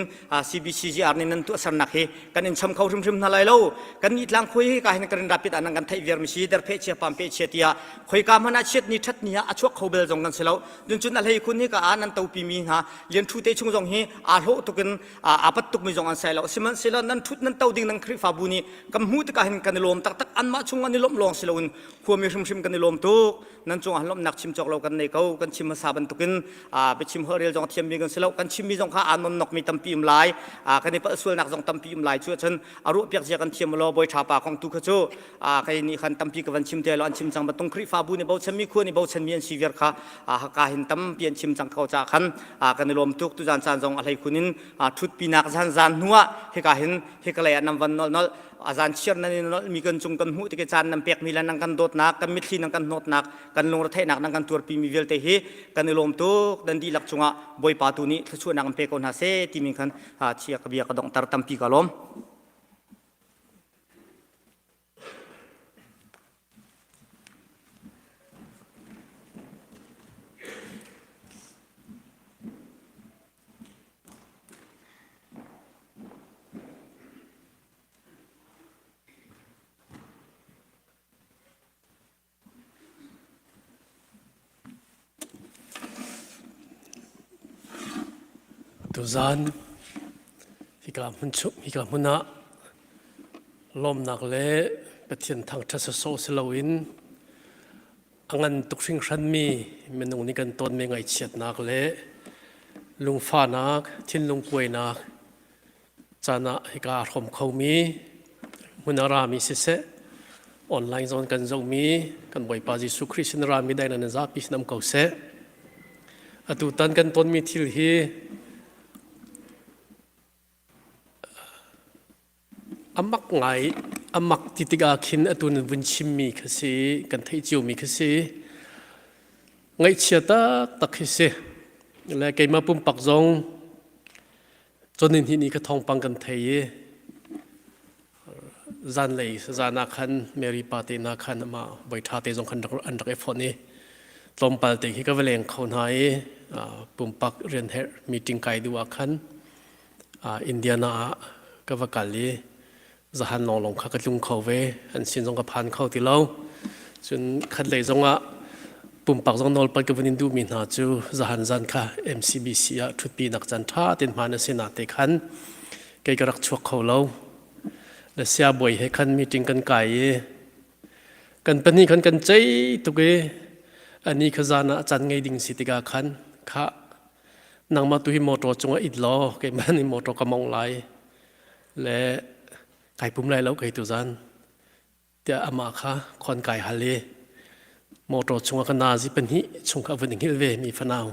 CBCGR nih nan tuah sernak hi kan in cham kho hrimhrim hna lai lo. Kan nih tlangkhua hi ka hin kan in rapit ah nan kan theih viar mi si derphe chia pam pe chia tiah khoika hmanh ah chiat ni that ni ah a chuak kho bel zong kan si lo. Cun cun a hlei khun hi ka ah nan topi mi hna lian thu te chung zong hi aa hlawh tuk in aa pat tuk mi zong an sai lo. Sihmanhsehlaw nan thut nan to ding nan Khrihfabu nih kan hmuh tikah hin kan i lawm taktak. Anmah chung an i lawmh lawng si loin khuami hrimhrim kan i lawm tuk. Nan cungah lawmhnak chim cawk lo kan nei ko. Kan chim hmasa bantukin biachim holhrel zong thiammi kan si lo. Kan chimmi zong kha aa nonnokmi tampi um lai, kan i palh sualnak zong tampi um lai. Cu ahcun a ruahpiak zia kan thiam law bawi ṭha pa kong tu kha cu kei nih khan tampi ka van chim te lo. An chim cang bantung Khrihfabu nih bochanmi, khua nih bochanmi an si viar kha haka hin tampi an chim cang ko caah khan kan i lawm tuk. Tuzan caan zong a hleikhun in ṭhutpinak zan zan hnuah hika hin hika lei ah nan van nolh nolh a zan chiar nan in nolh mi kan cung kan hmuh tik caan nan pek mi le nan kan dawtnak, kan mitthli nan kan hnawtnak, kan lungretheihnak nan kan tuarpi mi vialte hi kan i lawm tuk. Dan dihlak cungah Bawipa tu nih thluachuahnak in pe ko hna seh timi khan chia ka bia ka donghter. Tampi ka lawm. Tuzaan hika hmun chung hika hmun ah lawmnak le Pathian thangṭhat sawsawh si loin a ngan tuk hringhranmi minung nih kan tawnmi ngaihchiatnak le lungfahnak, thinlung kuainak caan ah hika aa hrawm khomi hmun a rami siseh, online zong kan zohmi kan Bawipa Jesuh Khrih sin a rami daihnak nan zapi sin um ko seh. Atu tan kan tonmi thil hi A mak ngai, a mak ti tikah khin atu nan vun chimmi kha si, kan theih ciomi kha si. Ngaihchia taktak khi si. Le keimah pumpak zong cawnin hi ni kha thawngpang kan thei i zanlei zan ah khan Mary pa te hna khan amah voi ṭha te zong khan an rak i fonh i tlawmpal te khi ka va leng kho hna i pumpak rian herh meeting kai duh ah khan Indiana ah ka va kal i zahan lawnglawng kha ka tlung kho ve. An sin zong ka phan kho ti lo. Cun khatlei zongah pumpak zong nawlpat ka vun in duhmi hna cu zahan zan kha MCBC ah ṭhutpi nak caan ṭha tein hmaan a si na te khan kei ka rak chuak kho lo. Le siabawi he khan meeting kan kai i kan pahnih khan kan ceih tuk i ani kha zan ah caan ngei ding si tikah khan kha Nangmah tu hi motor cungah it law keimah nih motor ka mong lai le kai pum lai lo kei tu zan tiah amah kha khon kai hal i motor chungah ka nazi pahnih chung kha vun hngilh ve mi fanau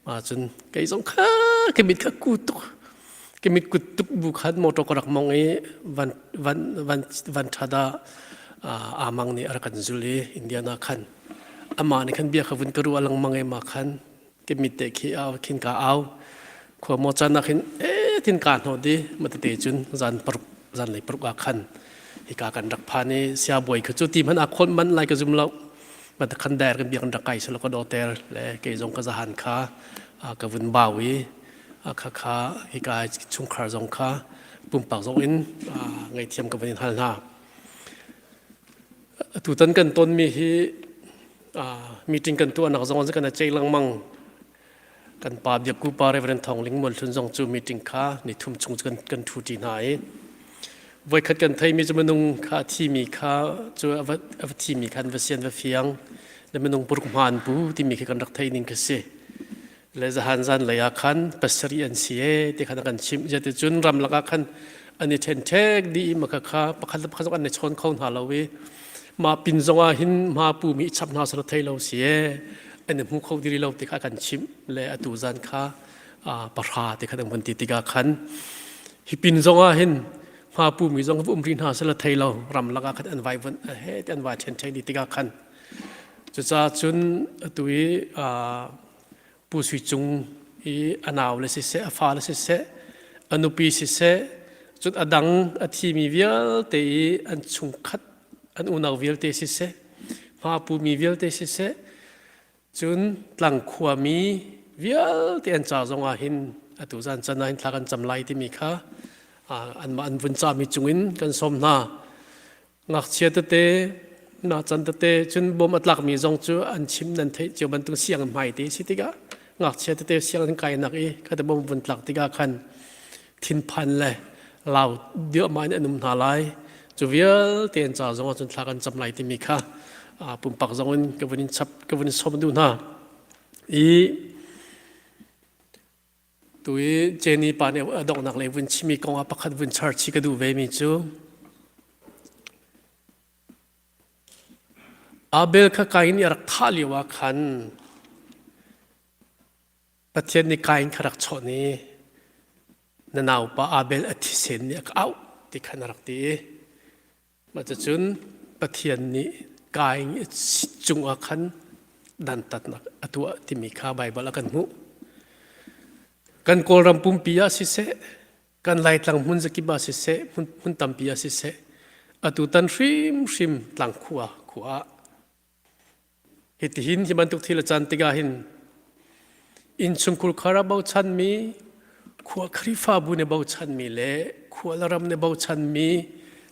ma cun kei zong kha ke mit kha ku tuk ke mit kut tuk bu khan motor ka rak mong i van van van van thada amang nih a rak kan zul i Indiana khan amah nih khan bia kha vun ka ruah lengmang i ma khan ke mit te khi au khin ka au khua maw chan ah khin e tin ka hno di matete cun zan paruk zan lei paruk ah khan hika kan rak phan i sia boi khu cu ti man a khon man lai ka zum lo ma ta khan der kan biak rak kai selo ka doter le ke zong ka zahan kha ka vun bau i kha kha hika chungkhar zong kha pumpak zong in ngaithiam ka vun in hal hna. Tutan kan tonmi hi meeting kan tuahnak zong kan cei lengmang. Kan pa Biakku pa Reverend Thawng Ling Mual Hlun zong cu meeting kha ni thum chung kan kan thu ṭi hna i. Voikhat kan theimi cu minung kha a thimi kha cu a va a va thimi kha an va sian va fiang le minung paruk hma an pu timi khi kan rak theih ning khi si. Le zahan zan lei ah khan pasarih an si ee ti khan a kan chimh. Zeticun ramlak ah khan an i ṭhenṭhek dih i maka kha pakhat le pakhat zong an i chawn kho hna lo i mah pin zong ah hin hma pu mi chap hna sala thei lo si ee an i hmu kho diri lo ti kha kan chimh le atu zan kha pahra ti kha an vun ti tikah khan hi pin zong ah hin hma pu mi zong um ri hna sala thei lo ramlak ah khan an vai vun he ti an vai ṭhenṭhek dih tikah khan cucaah cun atu i Pu Sui Cung i a nau le siseh a fa le siseh a nupi siseh cun a dang a thimi vialte i an chungkhat an unau vialte siseh hma pumi vialte siseh cun tlang khuami vialte an ca zong ah hin atu zan can ah hin thla kan cam lai timi kha anmah an vun cami cungin kan sawm hna. Ngakchia tete na can tete cun bawm a tlakmi zong cu an chim nan theih cio bantuk sianginn hmai te si tikah ngakchia tete sianginn kainak i khate bawm vun tlak tikah khan thinphan le lau diahmah in an um hna lai. Cu vialte an ca zong ah cun thla kan cam lai timi kha pumpak zong in ka vun in chap ka vun in sawm duh hna. I Tu i Jenny pa nih a donghnak lei vun chimmi kong ah pakhat vun char chih ka duh vemi cu Abel kha Kain nih a rak thah lio ah khan Pathian nih Kain kha rak chawnh i na naupa Abel a thisen nih a ka auh ti khan a rak ti i Mah cucun Pathian nih Kain cungah khan dantatnak a tuah timi kha Baibal a kan hmuh. Kan Kawlram pumpi ah siseh, kan Laitlang hmun zakip ah siseh, hmun tampi ah siseh, atutan hrimhrim tlangkhua khua ah Hitihin hi bantuk thil a can tikah hin innchungkhur khar ah bochanmi, khua Khrihfabu nih bochanmi le khua le ram nih bochanmi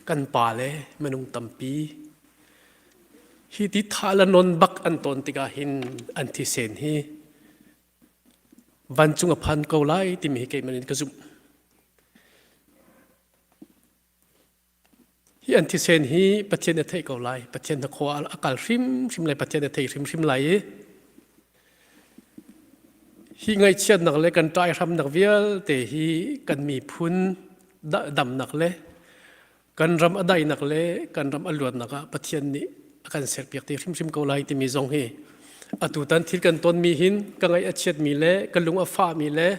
kan pa le minung tampi hi ti tha le non bak an ton tikah hin an thisen hi vancung a phan ko lai timi hi keimah in ka zumh. Hi an thisen hi Pathian a theih ko lai. Pathian na khua a kal hrimhrim lai. Pathian a thei hrimhrim lai i hi ngaihchiatnak le kan ṭaihramnak vialte hi kan miphun damnak le kan ram a daihnak le kan ram a luatnak ah Pathian nih a kan serpiak te hrimhrim ko lai timi zong hi atutan thil kan tonmi hin ka ngaih a chiatmi le ka lung a fahmi le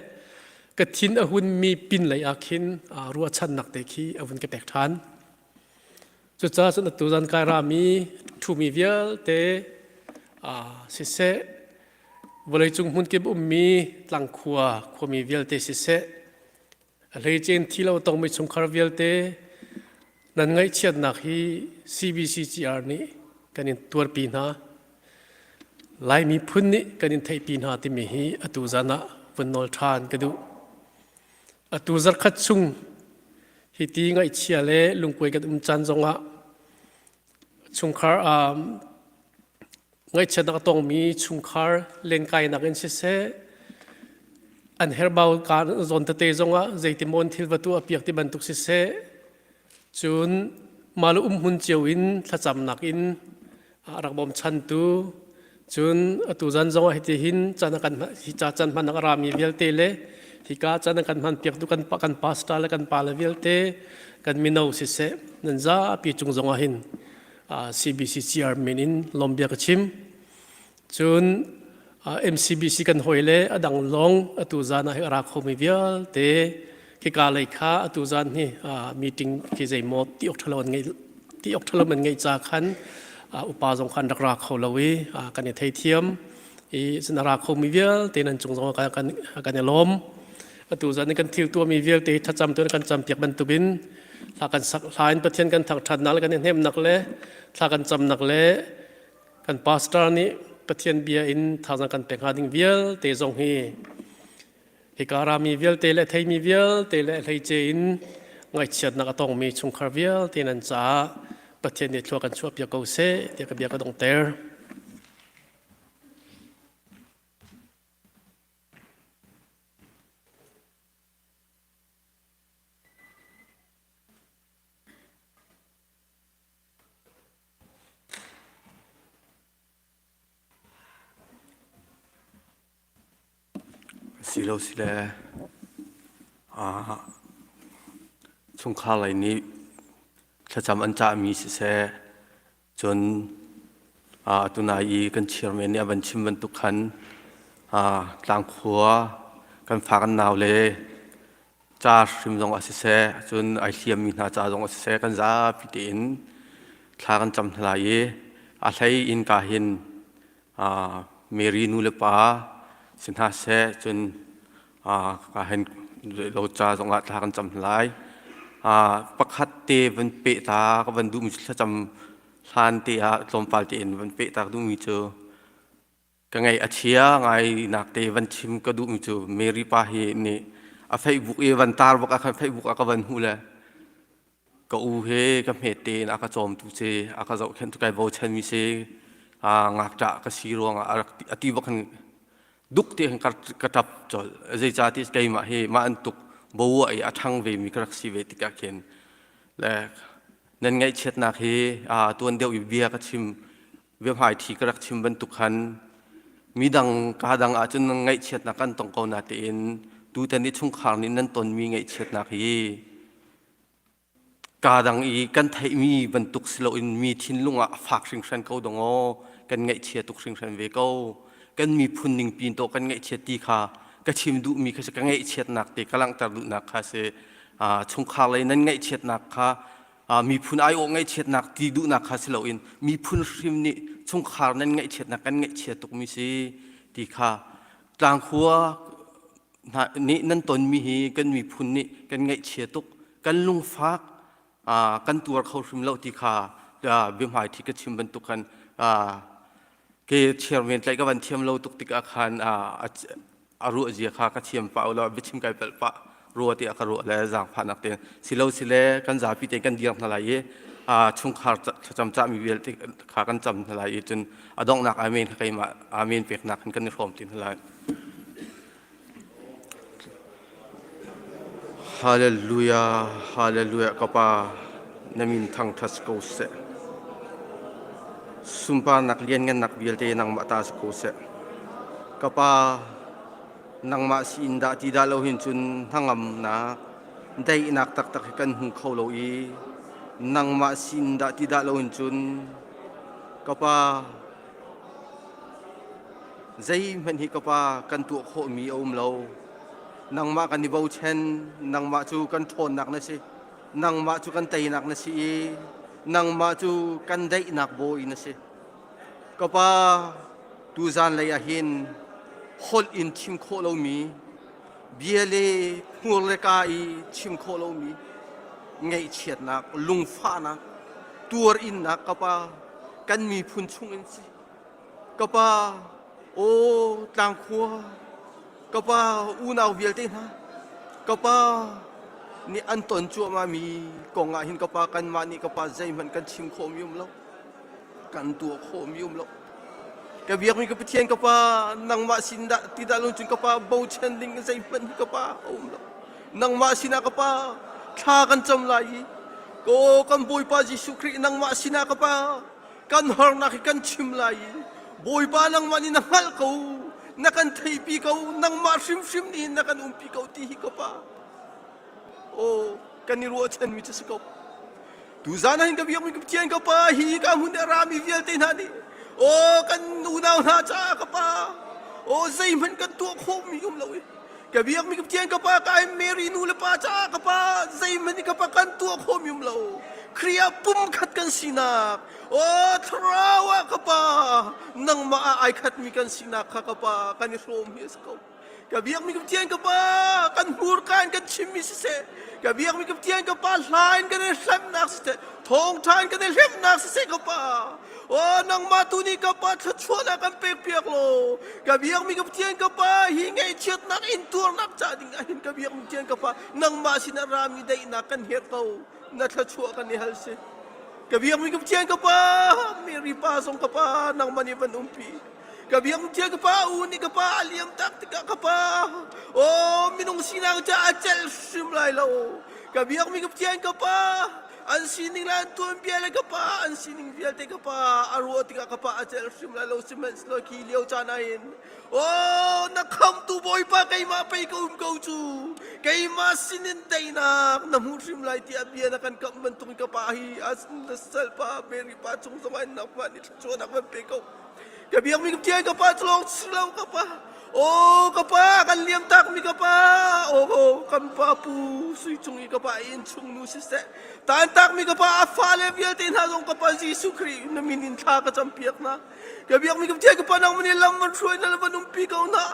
ka thin a hunmi pin lei ah khin ruahchannak te khi a vun ka pek ṭhan. Cucaah cun atu zan kai rami ṭhumi vialte siseh, vawleicung hmunkip ummi tlangkhua khuami vialte siseh, a hleice in thi lo tongmi chungkhar vialte nan ngaihchiatnak hi CBCCR nih kan in tuarpi hna. Laimi phun nih kan in theihpi hna timi hi atu zan ah vun nawl ṭhan ka duh. Atu zarkhat chung hi ti ngaihchia le lungkuai kan um caan zongah chungkhar um, ngaihchiatnak a tongmi chungkhar lenkainak in siseh an herbau ka zawn tete zongah zeitimawn thil va tuah piak ti bantuk siseh cun mah le umhmun cio in thlacamnak in a rak bawmchantu cun atu zan zong ah hiti hin caan kan hi ca can hman a rami vialte le hika caan kan hman piaktu kan kan pastor le kan pa le vialte kan mino siseh nan zapi cung zong ah hin CBC CR min in lawmbia ka chim cun MCBC kan hawi le a dang lawng atu zan ah hi a ra khomi vialte khika lei kha atu zan hi meeting khi zeimaw ti awk ṭhalo an ngei ti awk ṭhalo an ngeih ca khan upa zong khan rak ra kho lo i kan i theithiam i cun a ra khomi vialte nan cung zong kan kan kan i lawm atu zan i kan thil tuahmi vialte thlacam tu kan campiak bantukin thla kan sak hla in Pathian kan thangṭhatnak le kan i hnemnak le thla kan camnak le Kan pastor nih Pathian bia in thazaang kan pek hnga ding vialte zong hi hika rami vialte le theimi vialte le hleice in ngaihchiatnak a tongmi chungkhar vialte nan caah Pathian nih thlua kan chuahpiak ko seh tiah ka bia ka donghter. Silo sile chungkhar lei nih thlacam an cahmi siseh, cun tunai i kan chairman nih a van chim bantuk khan tlangkhua kan fa kan nau le ca hrim zong ah siseh, cun ai hliammi hna ca zong ah siseh, kan zapi tein thla kan cam hna lai i a hlei in ka hin Mary nu le pa si hna seh, cun ka hen lo ca zongah thla kan cam lai. Pakhat te van peh ta ka van duhmi cu thlacam hlan te ah tlawmpal tein van peh ta ka duhmi cu ka ngaih a chia ngai nak te van chim ka duhmi cu Mary pa hi nih a Facebook i van tar bak ah khan Facebook ah ka van hmuh le Ka u he ka hmet tein a ka cawmtu si, a ka zohkhenhtu kai bochanmi si, ngakṭah ka si ruangah a rak a ti bak hin duk te hin ka ṭap colh. Zeicahtiah keimah hi mah an tuk bawah i a ṭhang vemi ka rak si ve tikah khin le nan ngaihchiatnak hi tuan deuh i bia ka chim biahmaiṭhi ka rak chim bantuk khan midang kaa dang ahcun ngaihchiatnak kan tong ko natein tutan i chungkhar nih nan tonmi ngaihchiatnak hi Kaa dang i kan theihmi bantuk si loin mi thinlung ah a fak hringhran ko dong aw. Kan ngaihchia tuk hringhran ve ko. Kan miphun ning pin to kan ngaihchiat ti kha ka chim duhmi kha si ka ngaihchiatnak te ka langhter duhnak kha si. Chungkhar lei nan ngaihchiatnak kha miphun aiawh ngaihchiatnak ti duhnak kha si loin miphun hrim nih chungkhar nan ngaihchiatnak kan ngaihchia tukmi si ti kha tlangkhua hna nih nan tonmi hi kan miphun nih kan ngaihchia tuk kan lungfak kan tuar kho hrim lo ti kha biahmaithi ka chim bantuk khan ke chairman tlaih ka van thiam lo tuk tikah khan a ruah zia kha ka thiam pah lo biachim kai palh pah rua tiah ka ruah le zaangfahnak te silo sile kan zapi te kan dir hna lai i chungkhar thlacam cahmi vialte kha kan cam hna lai i cun a donghnak amen kha keimah amen peknak in kan i hrawm ti hna lai. Hallelujah, hallelujah ka pa na min thangṭhat si ko seh. Sunparnak lianngannak vialte nangmah ta si ko seh. Ka pa nangmah si in dah ti dah lo hin cun hnangamnak daihnak taktak hi kan hmu kho lo i nangmah si in dah ti dah lo hin cun ka pa Zeihmanh hi ka Pa kan tuah khawhmi a um lo. Nangmah kan i bochan, nangmah cu kan ṭhawnnak na si. Nangmah cu kan teinak na si i nangmah cu kan daihnak bawi na si. Ka Pa, tuzan lei ah hin holh in chim khawh lomi, bia le hmur le kaa i chim khawh lomi ngaihchiatnak, lungfahnak, tuar innak ka Pa, kan miphun chungin si. Ka pa, aw tlangkhua, ka pa unau vialte hna, ka pa nih an ton cuahmahmi kong ah hin ka pa kanmah nih ka pa zeihmanh kan chim khawhmi um lo, kan tuah khawhmi um lo. Ka biakmi ka Pathian ka pa nangmah sin dah ti dah lo cun ka pa bochan ding zeihmanh hi ka pa a um lo. Nangmah sinah ka pa thla kan cam lai i ko kan Bawipa Jesuh Khrih nangmah sinah ka pa kan harnak hi kan chim lai i Bawipa nangmah nih na hngalh ko na kan theipi ko nangmah hrimhrim nih na kan umpi ko ti hi ka pa aw kan i ruahchanmi cu si ko tuzan ah hin ka biakmi ka Pathian ka pa hi ka hmun a rami vialte hna nih aw kan unau hna caah ka pa aw zeihmanh kan tuah khawhmi um lo i ka biakmi ka Pathian ka pa ka Mary nu le pa caah ka pa zeihmanh ka pa kan tuah khawhmi um lo Khrih ah pumkhat kan sinak aw thlarau ah ka pa nangmah ah ai khatmi kan sinak kha ka pa kan i hrawm hi a si ko ka biakmi ka Pathian ka pa kan hmurka in kan chimmi siseh ka biakmi ka Pathian ka pa hla in kan i hlemnak siseh thawngṭha in kan i hlemnak siseh ka pa Aw nangmah tu nih ka pa thluachuahnak kan pek piak law ka biakmi ka Pathian ka pa hi ngaihchiatnak intuarnak ca ding ah hin ka biakmi Pathian ka pa nangmah sinah rami daihnak kan herh ko na thluachuah kan i hal si ka biakmi ka Pathian ka pa Mary pa zong ka pa nangmah nih van umpi ka biakmi Pathian ka pa u nih ka pa a liam tak tikah ka pa aw minung sinak ca a celh hrim lai lo ka biakmi ka Pathian ka pa. An sining le an tuanbia le ka pa an sining vialte ka pa a ruah tikah ka pa a celh hrim lai lo sihmanhsehlaw khi lio caan ah hin Oh, na khamtu Bawipa keimah pei ka um ko cu. Keimah sinin teinak na hmuh hrim lai tiah bia na kan kamh bantuk in ka pa hi na salpa Mary pa cung zong ah nangmah nih thluachuahnak van pe ko. Ka biakmi ka Pathian ka pa cu lawng si lo ka pa. Oh, ka pa kan liam takmi ka pa. Oh, oh kan pa pu sui cung i ka pa inn chung nu siseh. Taan takmi ka pa a fale vialte hna zong ka pa Jesuh Khrih na min in thla ka campiak hna. Ka biakmi ka Pathian ka pa nangmah nih lam van hruai na van umpi ko hna.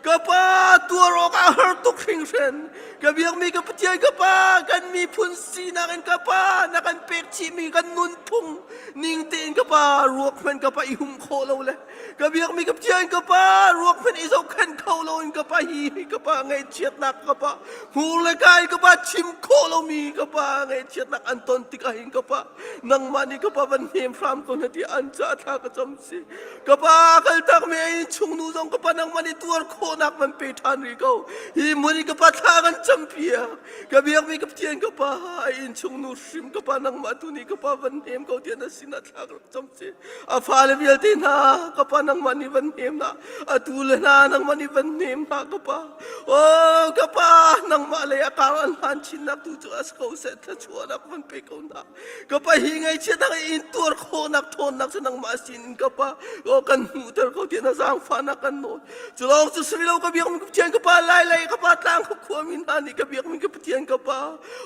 Ka pa tuar awk a har tuk hringhran. Ka biakmi ka Pathian ka pa kan miphun sinak in ka pa na kan pek chihmi kan nunphung ning tein ka pa ruak hmanh ka pa i hum khawh lo le ka biakmi ka Pathian ka pa ruak hmanh i zohkhenh kho lo in ka pa hi ka pa ngaihchiatnak ka pa hmur le kai ka pa chim khawh lomi ka pa ngaihchiatnak an ton tikah hin ka pa nangmah nih ka pa van hnem hram ko na ti an ca thla ka cam si ka pa kal tak mi ei chung nu zong ka pa nangmah nih tuar khawhnak van pe ṭhan rih ko hi mun i ka pa thla kan cam piak ka biak mi ka Pathian ka pa ai in chung nu hrim ka pa nangmah tu nih ka pa van hnem ko tiah na sinah thla ka rak cam si a fale vialte hna ka pa nangmah nih van hnem na atu le hna nangmah nih van hnem hna ka pa oh ka pa nangmah lei a kar an hlan chinnak tu cu as ko seh thluachuahnak van pe ko hna ka pa hi ngaihchiatnak in tuar khawhnak ṭhawnnak cu nangmah sin in ka pa oh kan hmuhter ko tiah na zaangfahnak kan nawl cu lawng cu sri lo ka biakmi ka Pathian ka pa lai lei ka pa tlang ka khuami hna nih ka biakmi ka Pathian ka pa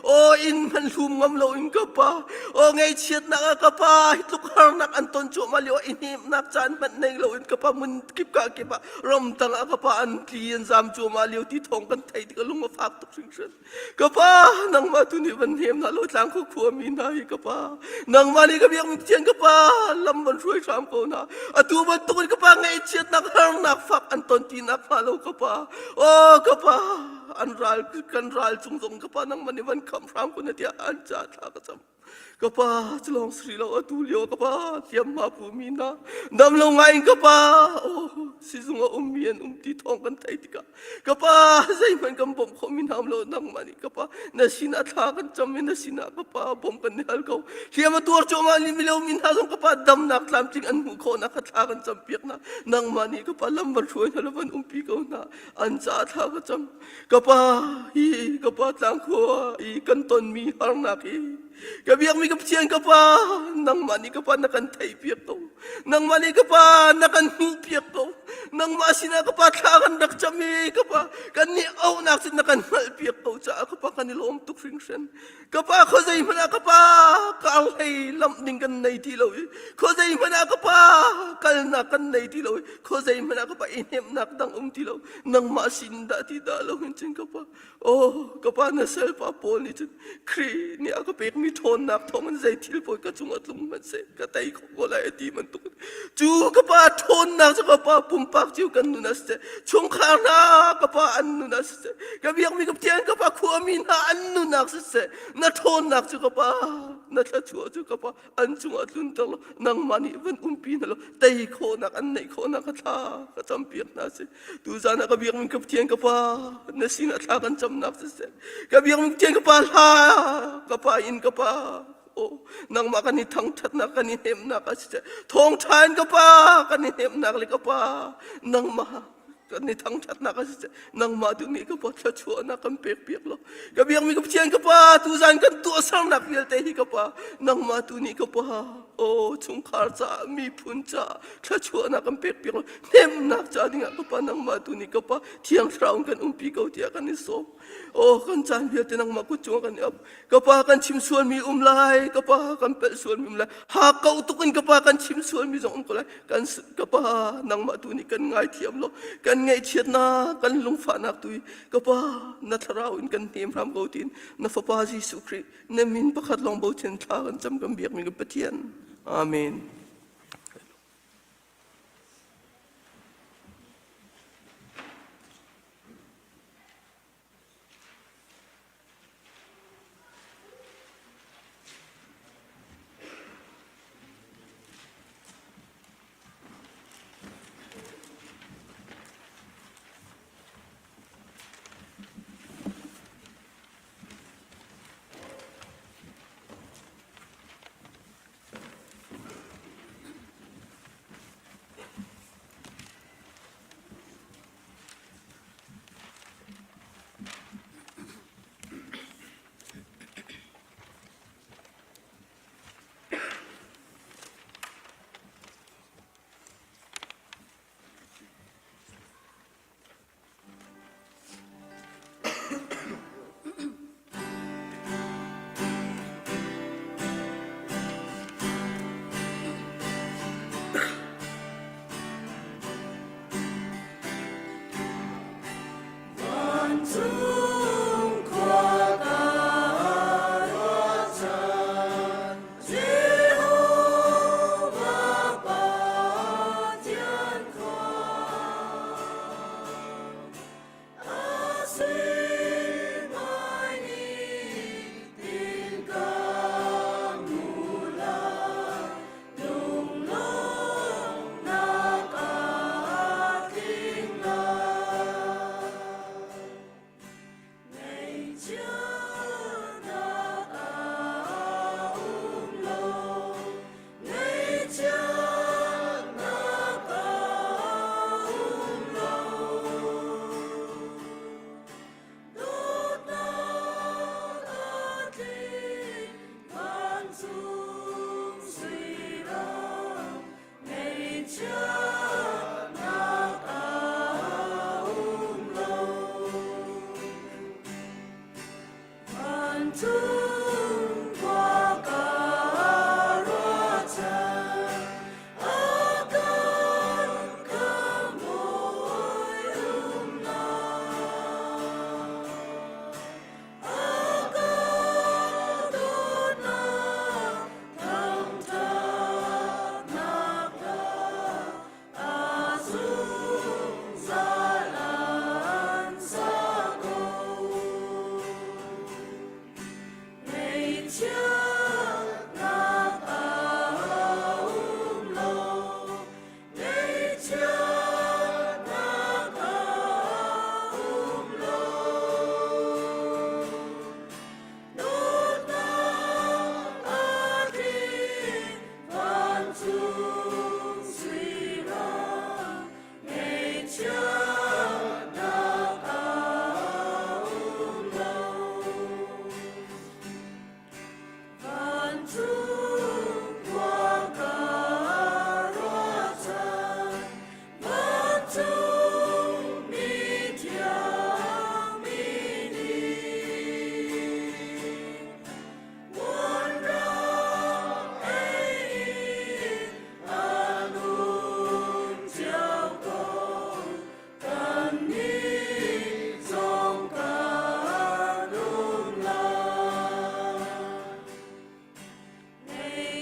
oh inn hmanh hlum ngam lo in ka pa oh ngaihchiatnak ah ka pa hi tluk harnak an ton cuahmah lio i hnemhnak caan hmanh nei lo in ka pa mun kip ka kip ah ramtang ah ka pa an tli an zam cuahmah lio ti thawng kan theih tik lung a fak tuk hringhran Ka pa, nangmah tu nih van hnem hna law tlang khua khuami hna hi ka pa. Nangmah nih ka biakmi Pathian ka pa, lam van hruai hram ko hna. Atu bantuk in ka pa ngaihchiatnak harnak fak an ton ti nak hnga lo ka pa. Oh ka pa, an ral kan ral cung zong ka pa nangmah nih van khamh hram ko na tiah an ca thla ka cam. Ka pa culawng sri lo atu lio ka pa hliamhma pumi hna dam lo ngai in ka pa oh sizung a ummi an um ti thawng kan theih tikah ka pa zeihmanh kan bawmh khawhmi hna um lo nangmah nih ka pa na sinah thla kan cam i na sinah ka pa bawmh kan i hal ko hliam a tuar cuahmah mi lo mi hna zong ka pa damnak tlamtling an hmuh khawhnak kha thla kan cam piak hna nangmah nih ka pa lam van hruai hna lo van umpi ko hna an caah thla ka cam Ka pa hi ka pa tlangkhua i kan tonmi harnak hi ka biakmi ka Pathian ka pa nangmah nih ka pa na kan theihpiak ko nangmah nih ka pa na kan hmuhpiak ko nangmah sinah ka pa thla kan rak cam i ka pa kan nih auhnak cu na kan hngalhpiak ko caah ka pa kan i lawm tuk hringhran ka pa khuazei hmanh ah ka pa kar hlei lamh ding kan nei ti lo i khuazei hmanh ah ka pa kalnak kan nei ti lo i khuazei hmanh ah ka pa i hnemhnak dang um ti lo nangmah sin dah ti dah lo hin cun ka pa oh ka pa na salpa pawl nih cun Khrih nih a ka pekmi ṭhawnnak thawng in zei thil pawl ka cung a tlung hmanh seh ka tei kho ko lai a ti bantuk cu ka pa ṭhawnnak cu ka pa pumpak cio kan nun a si chungkhar hna ka pa an nun a si ka biakmi ka Pathian ka pa khuami hna an nunnak siseh na ṭhawnnak cu ka pa na thluachuah cu ka pa an cungah tlunter law nangmah nih van umpi hna law tei khawhnak an neih khawhnak ka thla ka campiak hna si tuzan ah ka biakmi ka Pathian ka pa na sinah thla kan camnak siseh ka biakmi Pathian ka pa hla ka pa in ka pa oh nangmah kan i thangṭhatnak kan i hnemhnak a si thawngṭha in ka pa kan i hnemhnak le ka pa nangmah kan i thangṭhatnak a si nangmah tu nih ka pa thluachuahnak kan pek piak lo ka biakmi ka Pathian ka pa tuzan kan tuahsernak vialte hi ka pa nangmah tu nih ka pa o chungkhar caah miphun caah thluachuahnak kan pek piak lo hnemhnak ca dingah ka pa nangmah tu nih ka pa thiang thlarau kan umpi ko tiah kan i sawm o kan caan vialte nangmah kut cungah kan i ap ka pa kan chim sualmi um lai ka pa kan pelh sualmi um lai ha ko tuk in ka pa kan chim sualmi zong um ko lai kan ka pa nangmah tu nih kan ngaithiam lo kan ngaihchiatnak kan lungfahnak tu ka pa na thlarau in kan hnem hram ko tin na fapa Jesuh Khrih na min pakhat lawng bochan thla kan cam kan biakmi kan Pathian amen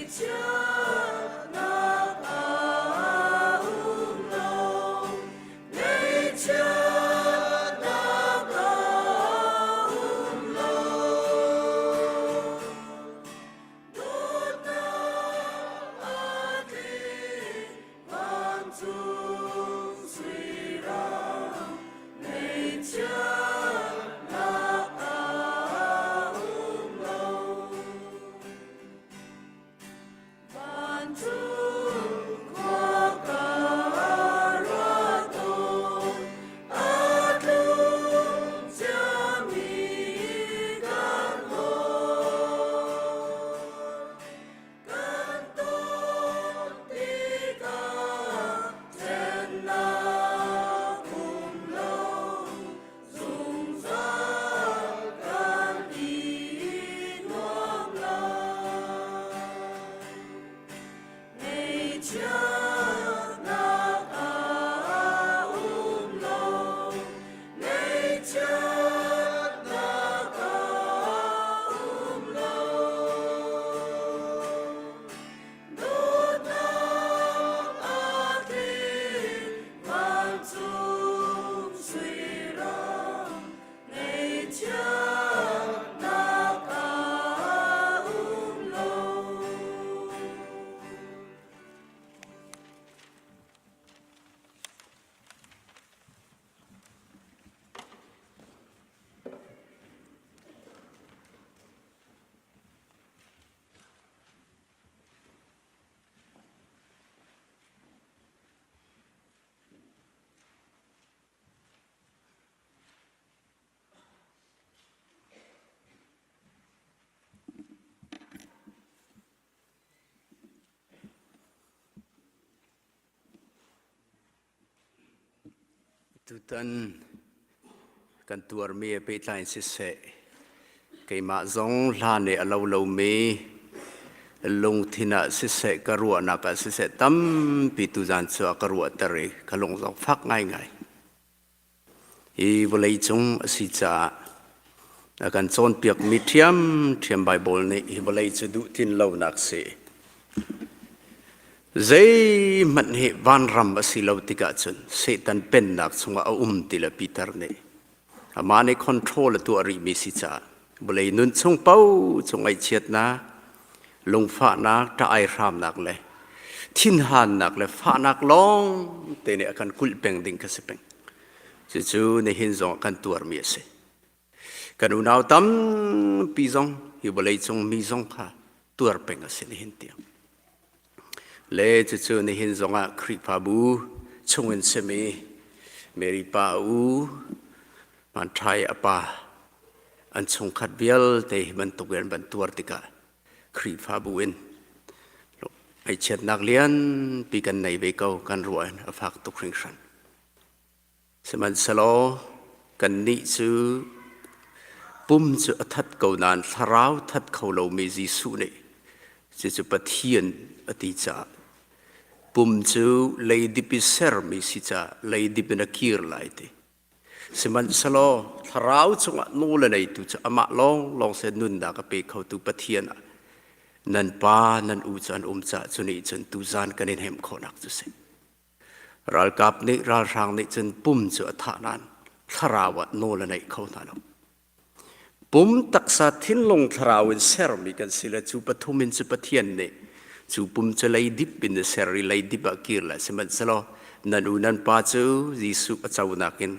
Ngaihchiatnak a um lo. Ngaihchiatnak a um lo. Dawtnak a tling vancung sui ram. Ngaihchiatnak a um lo. Vancung khua ka ruat tawn, a tlung ciami kan hawi. Kan ton tikah ṭhennak um lo, zungzal kan i nuam lai. Ngaihchiatnak a um lo, ngaihchiatnak a um lo. Dawtnak a tling vancung sui ram, ngaihchiatnak a um lo. Tutan kan tuarmi he pehtlai in siseh, keimah zong hlan i a lo lomi lungthin ah siseh, ka ruahnak ah siseh tampi tuzan cu a ka ruahter i ka lung zong fak ngaingai. Hi vawleicung a si caah a kan cawnpiakmi ṭhiamṭhiam Baibal nih hi vawlei cu duh tin lonak si. Zeihmanh hi vanram a si lo tikah cun Satan pennak chungah a um ti le Peter nih amah nih control a tuah rihmi si caah vawlei nun chung paoh cu ngaihchiatnak, lungfahnak, ṭah ai hramnak le thinhannak le fahnak lawng te nih a kan kulh peng ding kha si peng. Cucu nihin zong ah kan tuarmi a si. Kan unau tampi zong hi vawleicung mi zong kha tuar peng a si nihin tiang. Le cucu nihin zong ah Khrihfabu chungin simi Mary pa a u, Manṭhai a pa, an chungkhat vialte hi bantuk in an van tuar tikah Khrihfabu in ngaihchiatnak lianpi kan nei ve ko kan ruah in a fak tuk hringhran. Sihmanhsehlaw kannih cu pum cu a that ko nain thlarau that kho lomi Jesuh nih cucu Pathian a ti caah pum cu leidip i sermi si caah leidip in a kir lai ti. Sihmanhsehlaw thlarau cungah nawl a neitu cu amah lawnglawng seh nunnak a pe khotu Pathian ah nan pa nan u cu an um caah cu nih cun tuzan kan in hnemh khawhnak cu si. Ralkap nih ralhrang nih cun pum cu a thah nain thlarau ah nawl a neih kho hna lo. Pum taksa thinlung thlarau in sermi kan si le cu pathum in cu Pathian nih cu pum cu leidip in a ser i leidip ah kir le sihmanhsehlaw nan u nan pa cu Jesuh a conak in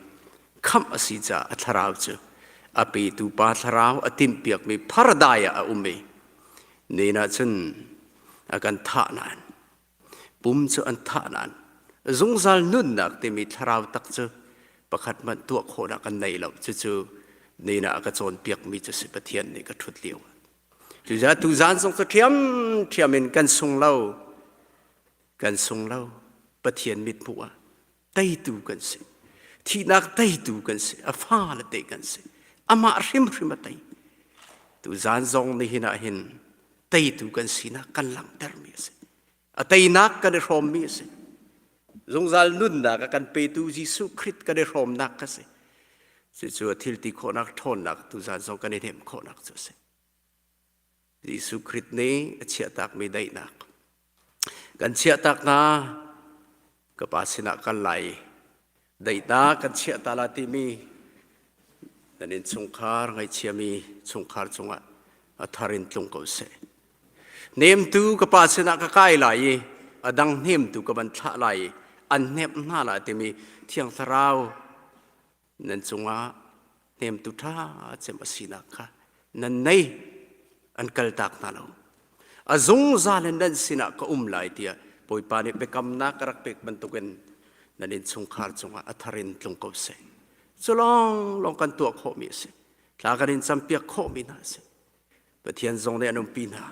khamh a si caah a thlarau cu a petu pa thlarau a timhpiakmi paradai ah a um i nen ah cun a kan thah nain Pum cu an thah nain zungzal nunnak timi thlarau tak cu pakhat hmanh tuah khawhnak kan nei lo. Cucu nina a ka cawnpiakmi cu si Pathian nih ka ṭhut lio. Cucaah tuzaan zong cu ṭhiamṭhiam in kan sung lo. Kan sung lo. Pathian mithmuh ah teitu kan si. Thihnak teitu kan si. A fale te kan si. Amah hrimhrim a tei. Tuzaan zong nihin ah hin teitu kan sinak kan langhtermi a si. A teinak kan i hrawmmi a si. Zungzal nunnak a kan petu Jesuh Khrist kan i hrawmnak ka si. Cucu a thil ti khawhnak ṭhawnnak tuzaan zong kan i hnemh khawhnak cu a si. Jesuh Khrih nih a chiahtakmi daihnak kan chiahtak hna ka pa sinah kal lai daihnak kan chiah ta la timi nan innchungkhar ngaihchiami chungkhar cungah a thar in tlung ko seh. Hnemtu ka pa sinah ka kai lai i a dang hnemtu ka van thlah lai i an hnemh hna lai timi Thiang Thlarau nan cungah hnemtu ṭha cem a sinak kha nan nei an kaltak hna lo. A zungzal in nan sinah ka um lai tiah Bawipa nih biakamnak ka rak pek bantukin nan innchungkhar cungah a thar in tlung ko seh. Cu lawnglawng kan tuah khawhmi a si. Thla kan in campiak khawhmi hna a si. Pathian zong nih an umpi hna.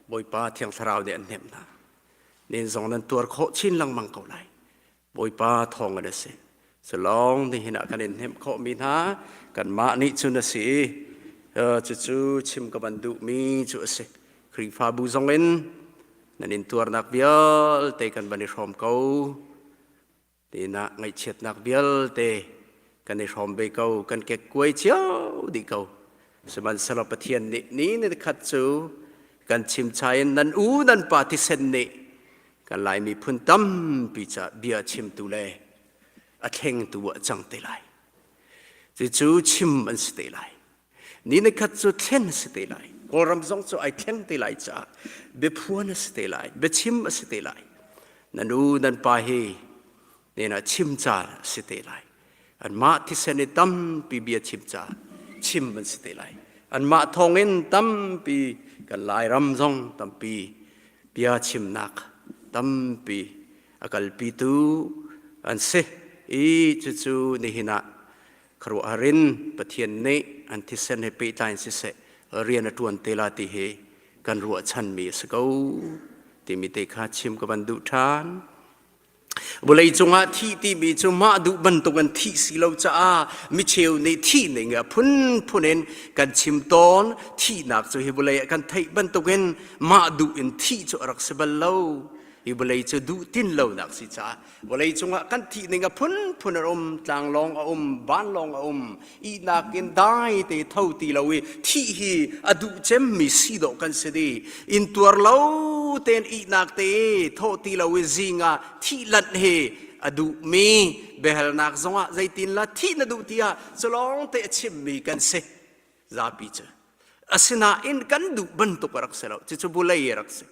Bawipa Thiang Thlarau nih an hnemh hna. Nin zong nan tuar khawh chin lengmang ko lai. Bawipa thawng an si. Cu lawng nihin ah kan in hnemh khawhmi hna kanmah nih cun a si i cucu chim ka van duhmi cu a si. Khrihfabu zong in nan in tuarnak vialte kan van i hrawm ko. Tinah ngaihchiatnak vialte kan i hrawm ve ko, kan kekkuai cio dih ko. Sihmanhsehlaw Pathian nih ni ni khat cu kan chimchai in nan u nan pa thisen nih kan Lai miphun tampi ca bia chimtu le a thlengtu ah cang te lai. Cucu chim an si te lai. Ni ni khat cu thlen a si te lai. Kawlram zong cu ai thleng te lai caah biaphuan a si te lai, biachim a si te lai. Nan u nan pa hi nena chim ca a si te lai. Anmah thisen i tampi bia chim ca chim an si te lai. Anmah thawngin tampi kan Lairam zong tampi bia chimnak tampi a kalpitu an si i cucu nihin ah khuaruahhar in Pathian nih an thisen he pehtlai in siseh rian a ṭuan te la ti hi kan ruahchanmi a si ko timi te kha chim ka van duh ṭhan. Vawlei cungah thih timi cu mah duh bantuk an thih si lo caah micheu nih thih ning a phunphun in kan chim tawn. Thihnak cu hi vawlei ah kan theih bantukin mah duh in thih cu a rak si bal lo. Hi vawlei cu duh tin lonak si caah vawlei cungah kan thih ning a phunphun a um, tlanglawng a um, vanlawng a um, ihnak in dai te tho ti lo i thih hi a duh cemmi si dawh kan si dih intuar lo tein ihnak te thawh ti lo i zing ah thih lanh hi a duhmi biahalnak zongah zeitin la thih na duh tiah culawng te a chimmi kan si zapi cu asinain kan duh bantuk a rak si lo cucu vulei a rak si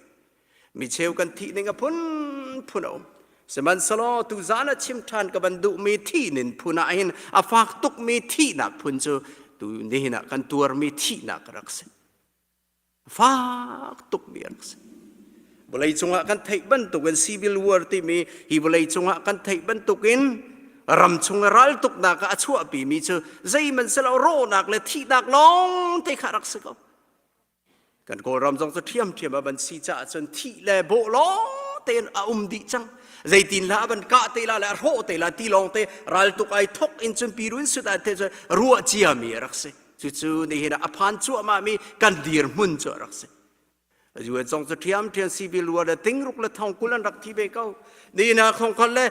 Mi cheu kan thih ning a phunphun a um. Sihmanhsehlaw tuzaan a chim ṭhan ka van duhmi thihnin phun ah hin a fak tukmi thihnak phun cu tu nihin ah kan tuarmi thihnak a rak si. Fak tukmi a rak si. Vawlei cungah kan theih bantukin civil war timi hi vawlei cungah kan theih bantukin ram chung raltuknak ah a chuahpimi cu zeihmanh silo rawhnak le thihnak lawng te kha rak si ko. Kan Kawlram zong cu ṭhiamṭhiam a van si caah cun thih le bawh lawng tein a um dih cang. Zeitin la a van kah te la le a hrawh te la ti lawng te raltuk ai thok in cun pirun sut ah te cun ruah ciami a rak si. Cucu nihin ah a phan cuahmahmi kan dirhmun cu a rak si. UN zong cu ṭhiamṭhiam civil war le tingruk le thong 20 an rak thi ve ko. Nihin ah thong khat le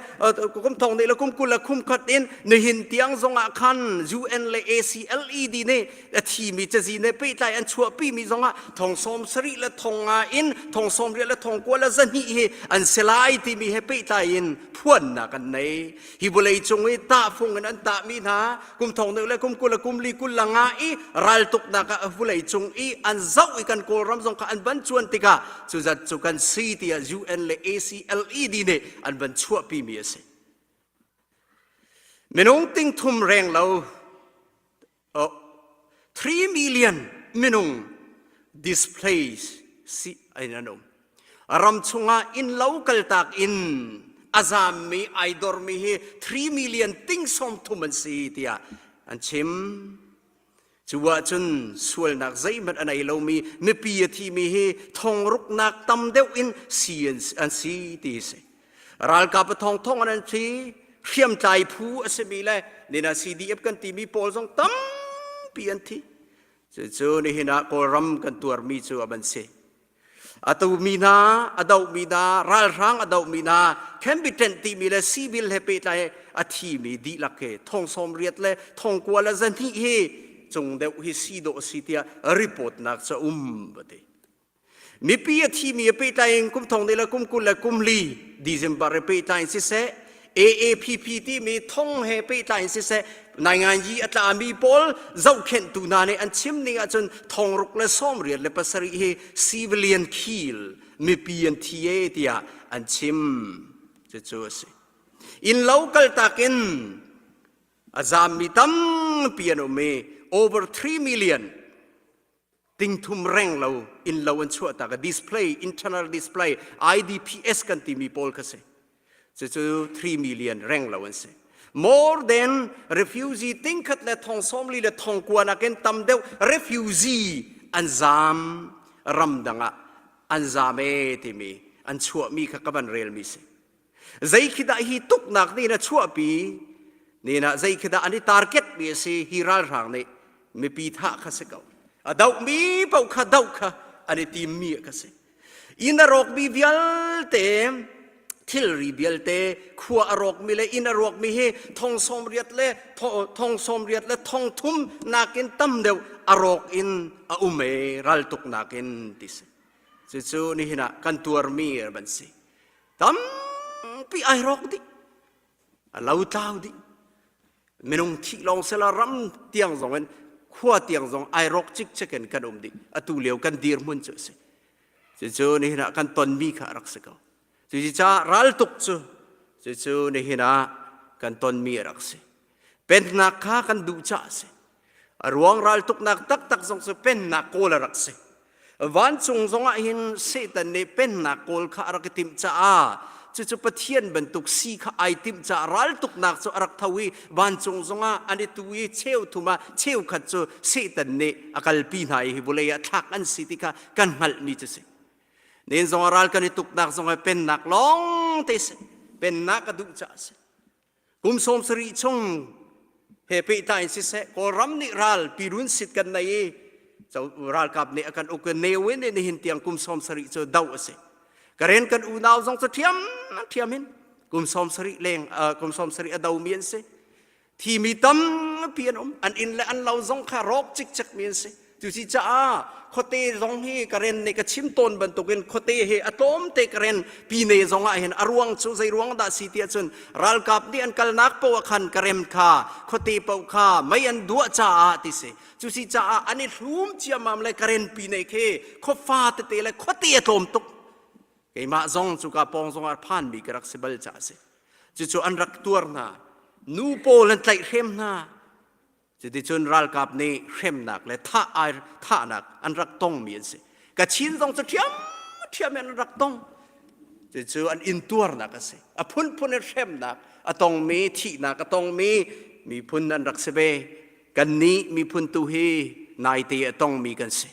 kum thong nih le kum 20 le kum khat in nihin tiang zong ah khan UN le ACLED nih a thimi cazin he pehtlai an chuahpimi zongah thong 70 le thong nga in thong 80 le thong 9 le 200 hi an si lai timi he pehtlai in phuannak an nei. Hi vawlei cung i tahfung in an tahmi hna kum thong le kum 20 le kum li 20 le nga i raltuknak ah vawlei cung i an zoh i kan Kawlram zong kha an van cuan tikah cu zat cu kan si tiah UN le ACLED nih an van chuahpimi a si. Minung ting thum reng lo oh, 3 million minung displace si in an um. Ram chungah inn lo kaltak in a zammi ai dormi hi 3 million ting sawm thum an si tiah an chim. Cu ahcun sualnak zeihmanh a nei lomi mipi a thimi hi thongruknak tam deuh in si an si ti si. Ralkap a thongthong an thi, hriamtlai phu a simi le nina CDF kan timi pawl zong tampi an thi. Cucu nihin ah Kawlram kan tuarmi cu a ban si. A tumi hna, a dohmi hna, ralhrang a dohmi hna, combatant timi le civil he pehtlai a thimi dihlak he thong 80 le thong 9 le 200 hi cung deuh hi si dawh a si tiah report nak ca um va ti. Mipi a thimi a pehtlai in kum thong le kum 20 le kum li December i pehtlai in siseh, AAPP timi thong he pehtlai in siseh, nainganyi a tlami pawl zohkhenhtu hna nih an chim ning ahcun thong ruk le 87 hi civilian kill mipi an thi e tiah an chim. Cucu a si. Inn lo kaltak in a zammi tampi an um i over 3 million tingthum reng lo inn lo an chuah tak display internal display IDPS kan timi pawl kha si cucu 3 million reng lo an si more than refugee tingkhat le thong sawmli le thong kua nakin tam deuh refugee an zam ramdang ah an zam e timi an chuahmi kha ka van relmi si Zei khi dah hi tuknak nih na chuahpi ni na zei khi dah an i target mi a si hi ralhrang nih mipi thah kha si ko. A dohmi paoh kha doh kha an i timmi kha si. Inn a rawkmi vialte thilri vialte khua a rawkmi le inn a rawkmi hi thong 80 le thong 80 le thong thum nakin tam deuh a rawk in a um e raltuknak in ti si. Cucu nihin ah kan tuarmi ban si. Tampi ai rawk dih. A lo tlau dih. Minung thih lawng sela ram tiang zong in khua tiang zong ai rawk cikcek in kan um dih. Atu lio kan dirhmun cu a si. Cucu nihin ah kan tonmi kha a rak si ko. Cucaah raltuk cu cucu nihin ah kan tonmi a rak si. Pennak kha kan duh caah a si. A ruang raltuknak taktak zong cu pennak kawl a rak si. Vancung zong ah hin Satan nih pennak kawl kha a rak i timh caah cucu Pathian bantuk si kha ai timh caah raltuknak cu a rak tho i vancung zongah an i tu i cheu thum ah cheukhat cu Satan nih a kalpi hna i hi vawlei ah thlak an si ti kha kan hngalhmi cu si. Nen zong ah ral kan i tuknak zong ah pennak lawng te si. Pennak a duh caah a si. Kum 70 chung he pehtlai in siseh Kawlram nih ral pirun sit kan nei i ralkap nih a kan uk Ne Win nih nihin tiang kum 70 cu do a si. Karen kan unau zong cu ṭhiam ṭhiam in kum 70 leng kum 70 a domi an si. Thimi tampi an um. An inn le an lo zong kha rawk cikcek mi an si. Cuci caah khuate zong hi Karen nih ka chim tawn bantukin khuate hi a tlawmte Karen pine zong ah hin a ruang cu zei ruang dah si tiah cun ralkap nih an kalnak paoh ah khan Karen kha khuate paoh kha mei an duah caah ti si. Cuci caah an i hlum ciammam le Karen pine khi khuafa tete le khuate a tlawm tuk. Keimah zong cuka pawng zong ah phanmi ka rak si bal caah a si. Cucu an rak tuar hna. Nu pawl an tlaihhrem hna. Cuticun ralkap nih hremnak le thah ai thahnak an rak tongmi an si. Kachin zong cu ṭhiamṭhiam in an rak tong. Cucu an intuarnak a si. A phunphun in hremnak a tongmi, thihnak a tongmi miphun an rak si ve. Kannih miphun tu hi naite a tongmi kan si.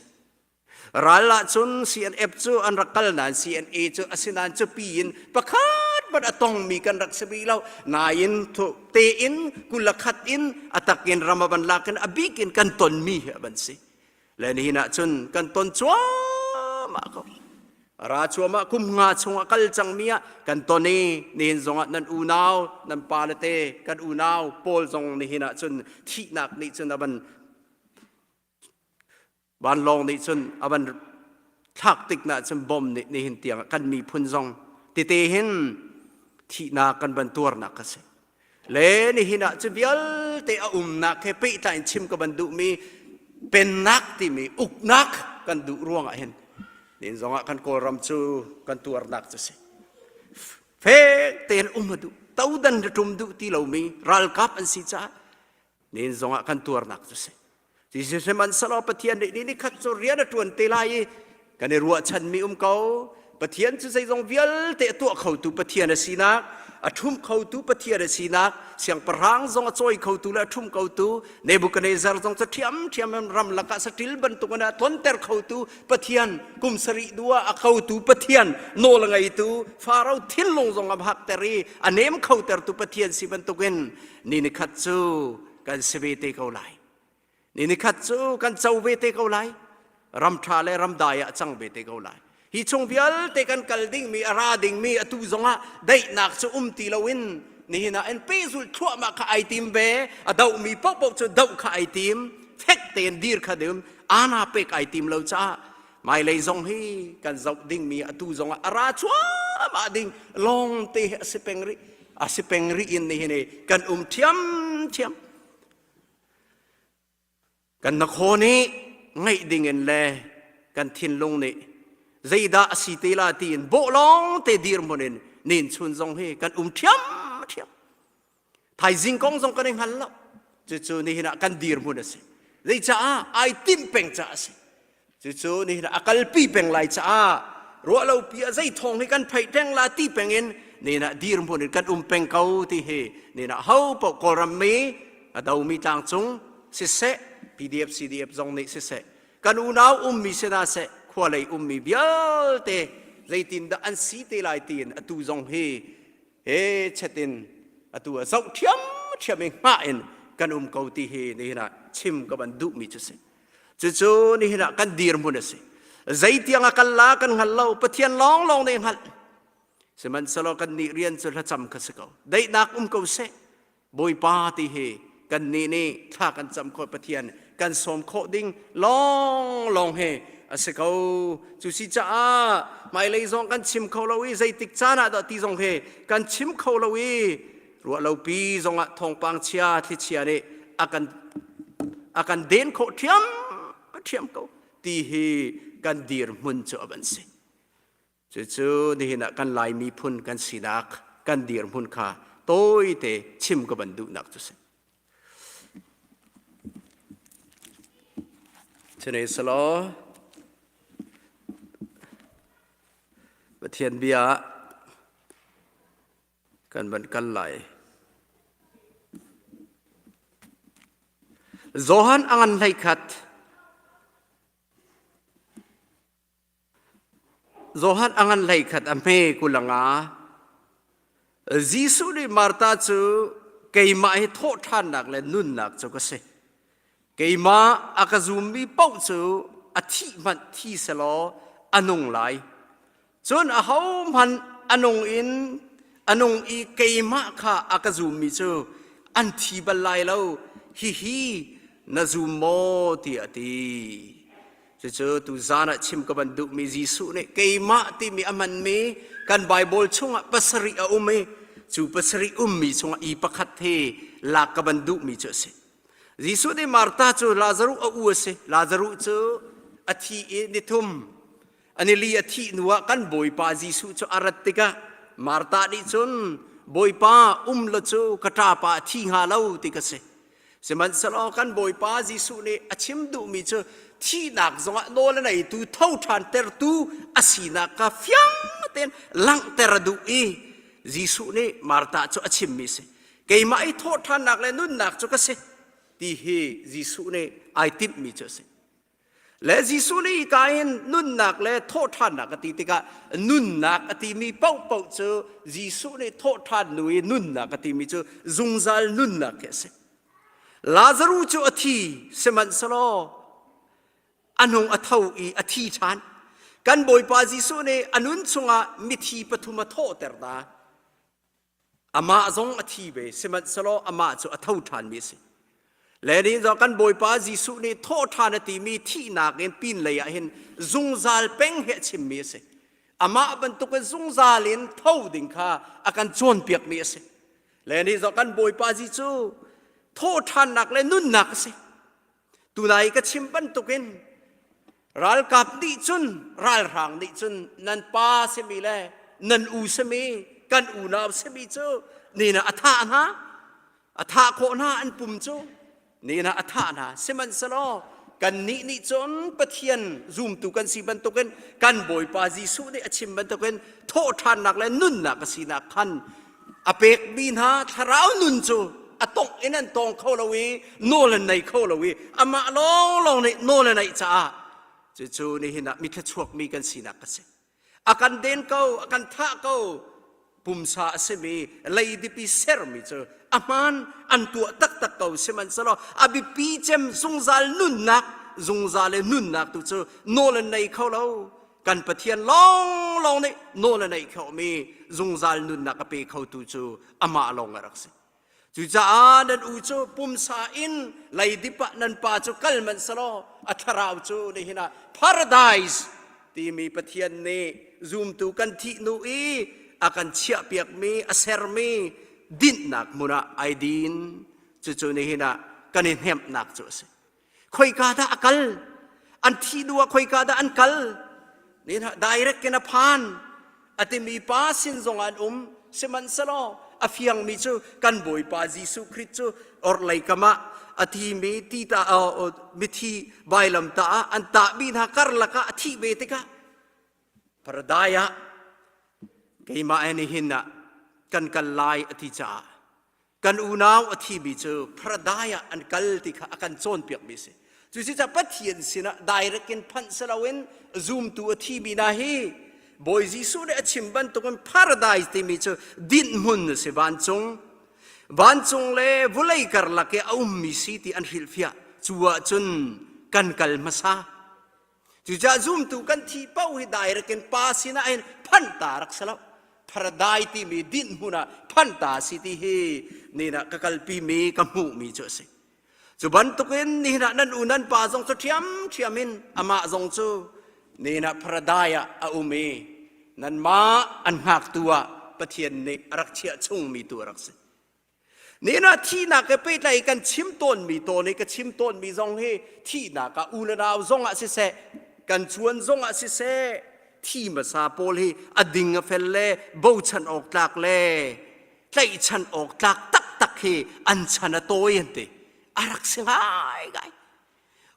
Ral ahcun CNF cu an rak kal nain CNA cu asinain cupi in pakhat hmanh a tongmi kan rak si rih lo. Nain tein 21 in a takin ram a van lak in a bik in kan tonmi hi a van si. Le nihin ahcun kan ton cuahmah ko. Ra cuahmah kum nga chung a kal cangmi ah kan ton i nihin zongah nan unau, nan pale te kan unau pawl zong nihin ahcun thihnak nih cun a van Vanlawng nih cun a van thlak tik na cun bom nih nihin tiang kan miphun zong tete hin thihnak kan van tuarnak ka si. Le nihin ah cu vialte a umnak he pehtlai in chim ka van duhmi pennak timi uknak kan duh ruangah hin nihin zongah kan Kawlram cu kan tuarnak cu si. Fek tein um a duh, todan le ṭum duh ti lomi ralkap an si caah nihin zongah kan tuarnak cu si. Sihmanhsehlaw Pathian nih ni khat cu rian a ṭuan te lai i kan i ruahchanmi um ko. Pathian cu zeizong vialte a tuah khotu Pathian a sinak, a ṭhum khotu Pathian a sinak, siangpahrang zong a cawi khotu le a ṭhum khotu, Nebuchadnezzar zong cu ṭhiamṭhiam in ramlak ah saṭil bantukin a tlonter khotu Pathian, kum sarih hnu ah a kotu Pathian, nawl a ngeitu, Faro thinlung zong a hakter i a nem khotertu Pathian si bantukin ni nikhat cu kan si ve te ko lai. Ni nikhat cu kan co ve te ko lai. Ram ṭha le ram dai ah cang ve te ko lai. Hi chung vialte kan kal dingmi, a ra dingmi atu zongah daihnak cu um ti loin nihin ah in pehzulh thluahmah kha ai tim ve. A dohmi paohpaoh cu doh kha ai tim. Fek tein dir kha dim. Ana pek ai tim lo caah. Hmailei zong hi kan zoh dingmi atu zong ah a ra cuahmah ding lawng te hi a si peng rih. A si peng rih in nihin hi kan um ṭhiamṭhiam. Kan hnakhaw nih ngaih ding in le kan thinlung nih zeidah a si te la tiin bawh lawng te dirhmun in nin chun zong hi kan um ṭhiamṭhiam. Thaizing kong zong kan i hngal lo. Cucu nihin ah kan dirhmun a si. Zeicaah ai timh peng caah a si. Cucu nihin ah a kalpi peng lai caah ruahlopi ah zei thawng hi kan pheih peng la ti peng in nihin ah dirhmun in kan um peng ko ti hi nihin ah ho paoh Kawlram mi a domi tlangcung siseh PDF CDF zong nih siseh kan unau ummi si hna seh khua lei ummi vialte zeitindah an si te lai tiin atu zong hi he chet in atu a zoh ṭhiamṭhiam i hngah in kan um ko ti hi nihin ah chim ka van duhmi cu si. Cucu nihin ah kan dirhmun a si. Zeitiang a kal la kan hngal lo, Pathian lawnglawng nih hngalh. Sihmanhsehlaw kan nih rian cu hlacam kha si ko. Daihnak um ko seh. Bawipa ti hi kannih nih thla kan cam khawh Pathian kan sawm khawh ding lawnglawng he a si ko. Cu si caah hmailei zong kan chim kho lo i zeitik caan ah dah ti zong he kan chim kho lo i ruahlopi zongah thawngpang chia thlichia nih a kan a kan den khawh ṭhiam ṭhiam ko ti hi kan dirhmun cu a van si. Cucu nihin ah kan Lai miphun kan sinak kan dirhmun kha tawite chim ka van duhnak cu si. Cune selaw Pathian bia kan van kal lai. Johan a ngan 11 Johan a ngan 11 a hme kulanga Jesuh nih Martha cu keimah hi thawhṭhannak le nunnak cu ka si. Keimah a ka zummi paoh cu a thih hmanh thi selaw a nung lai. Cun ahohmanh a nung in a nung i keimah kha a ka zummi cu an thi bal lai lo. Hihi na zum maw? tiah a ti. Cucu tuzaan ah chim ka van duhmi Jesuh nih keimah timi a hmanmi kan Baibal chungah pasarih a um i cu pasarih ummi chungah i pakhat hi lak ka van duhmi cu a si. Jesuh nih Martha cu Lazaruh a u a si. Lazaruh cu a thi i nithum ani li a thih hnu ah kan Bawipa Jesuh cu a rat tikah Martha nih cun Bawipa um lo cu ka ṭapa a thi hnga lo ti ka si. Sihmanhsehlaw kan Bawipa Jesuh nih a chim duhmi cu thihnak zongah nawl a neitu tho ṭhan tertu a sinak kha fiang tein langhter a duh i Jesuh nih Martha cu a chimmi a si. Keimah i thawhṭhannak le nunnak cu ka si ti hi Jesuh nih ai timhmi cu a si. Le Jesuh nih hika hin nunnak le thawhṭhannak a ti tikah nunnak a timi paohpaoh cu Jesuh nih thawhṭhan hnu i nunnak a timi cu zungzal nunnak khi a si. Lazaruh cu a thi sihmanhsehlaw a nung a tho i a thi ṭhan. Kan Bawipa Jesuh nih a nun chungah mithi pathum a thawhter hna. Amah zong a thi ve, sihmanhsehlaw amah cu a tho ṭhanmi a si. Le ni zong kan Bawipa Jesuh nih thawh ṭhan a timi thihnak in pinlei ah hin zungzal peng he a chimmi a si. Amah bantukin zungzal in tho ding kha a kan cawnpiakmi a si. Le ni zong kan Bawipa Jesuh thawh ṭhannak le nunnak a si. Tunai ka chim bantukin ralkap nih cun ralhrang nih cun nan pa simi le nan u simi kan unau simi cu nina a thah hna a thah khawh hna an pum cu nina a thah hna sihmanhsehlaw kannih nih cun Pathian zumtu kan si bantukin kan Bawipa Jesuh nih a chim bantukin thawhṭhannak le nunnak a sinak khan a pekmi hna thlarau nun cu a tongh in an tawng kho lo i nawl an nei kho lo i amah lawnglawng nih nawl a neih caah cucu nihin ah mithluachuakmi kan sinak a si. A kan den ko, a kan thah ko, pumsa a simi leidipi sermi cu a hmaan an tuah taktak ko sihmanhsehlaw a biapi cem zungzal nunnak zungzal le nunnak tu cu nawl an nei kho lo kan Pathian lawnglawng nih nawl a neih khawhmi zungzal nunnak a pe khotu cu amah lawng a rak si. Cucaah nan u cu pumsa in leidip ah nan pa cu kal hmanh selaw a thlarau cu nihin ah paradise. timi Pathian nih zumtu kan thih hnu i a kan chiahpiakmi a sermi dinhnak hmun ah ai din. Cucu nihin ah kan i hnemhnak cu a si. Khoika dah a kal? An thih hnu ah khoika dah an kal? Nihin ah direct in a phan. A timi pa sin zong an um. Sihmanhsehlaw a fiangmi cu kan Bawipa Jesuh Khrih cu orhlei kam ah a thimi ti ta mithi vailam ta ah an tahmi hna karlak ah a thih ve tikah paradai ah keimah he nihin ah kan kal lai a ti caah kan unau a thimi cu paradai ah an kal ti kha a kan cawnpiakmi a si. Cucaah Pathian sinah direct in phanh si loin zumtu a thimi hna hi Bawi Jesuh nih a chim bantukin paradise timi cu dinhmun a si vancung. Vancung le vulei karlak i a ummi si ti an hrilhfiah. Cu ahcun kan kal hmasa. Cucaah zumtu kan thih paoh hi direct in pa sinah hin phanh ta rak si lo. Paradai timi dinhmun ah phanh ta si ti hi nihin ah ka kalpimi ka hmuhmi cu a si. Cu bantukin nihin ah nan u nan pa zong cu ṭhiamṭhiam in amah zong cu nihin ah paradai ah a um i nanmah an hngaktu ah Pathian nih a rak chiah chungmi tu a rak si. Nihin ah thihnak he pehtlai kan chim tawnmi tawn i ka chim tawnmi zong hi thihnak ah u le nau zong ah siseh kan chuan zong ah siseh thi hmasa pawl hi a ding a fel le bochan awk tlak le tlaihchan awk tlak taktak hi an chan a tawi an ti a rak si ngaingai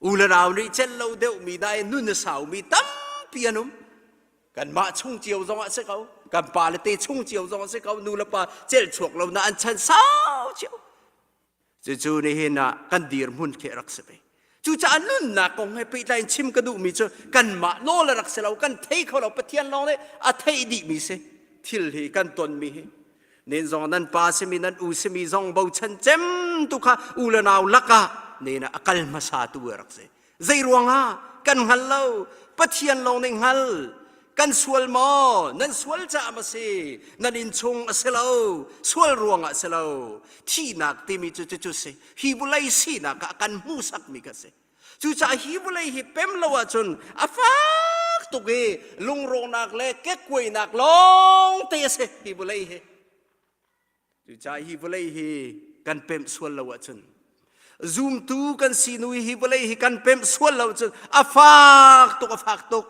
u le nau nih celh lo deuhmi dai nun a saumi tampi an um Kanmah chung cio zong ah si ko, kan pa le te chung cio zong ah si ko, nu le pa celh chuak lo na an chan sau cio. Cucu nihin ah kan dirhmun khi rak si ve. Cucaah nunnak kong he pehtlai in chim ka duhmi cu kanmah nawl a rak si lo, kan thei kho lo, Pathian lawng nih a theih dihmi si. Thil hi kan tonmi hi. Nen zong nan pa simi nan u simi zong bochan cem tu kha u le nau lakah nen ah a kal hmasa tu a rak si. Zei ruangah kan hngal lo? Pathian lawng nih hngal. Kan sual maw? Nan sual caah ma si? Nan innchung a si lo. Sual ruangah si lo. Thihnak timi cu cucu si. Hi vawlei sinak ah kan hmuhsakmi kha si. Cucaah hi vawlei hi pem lo ahcun a fak tuk i lungrawhnak le kekkuainak lawng te a si hi vawlei hi. Cucaah hi vawlei hi kan pemh sual lo ahcun zumtu kan si nu hi vawlei hi kan pemh sual lo ahcun a fak tuk a fak tuk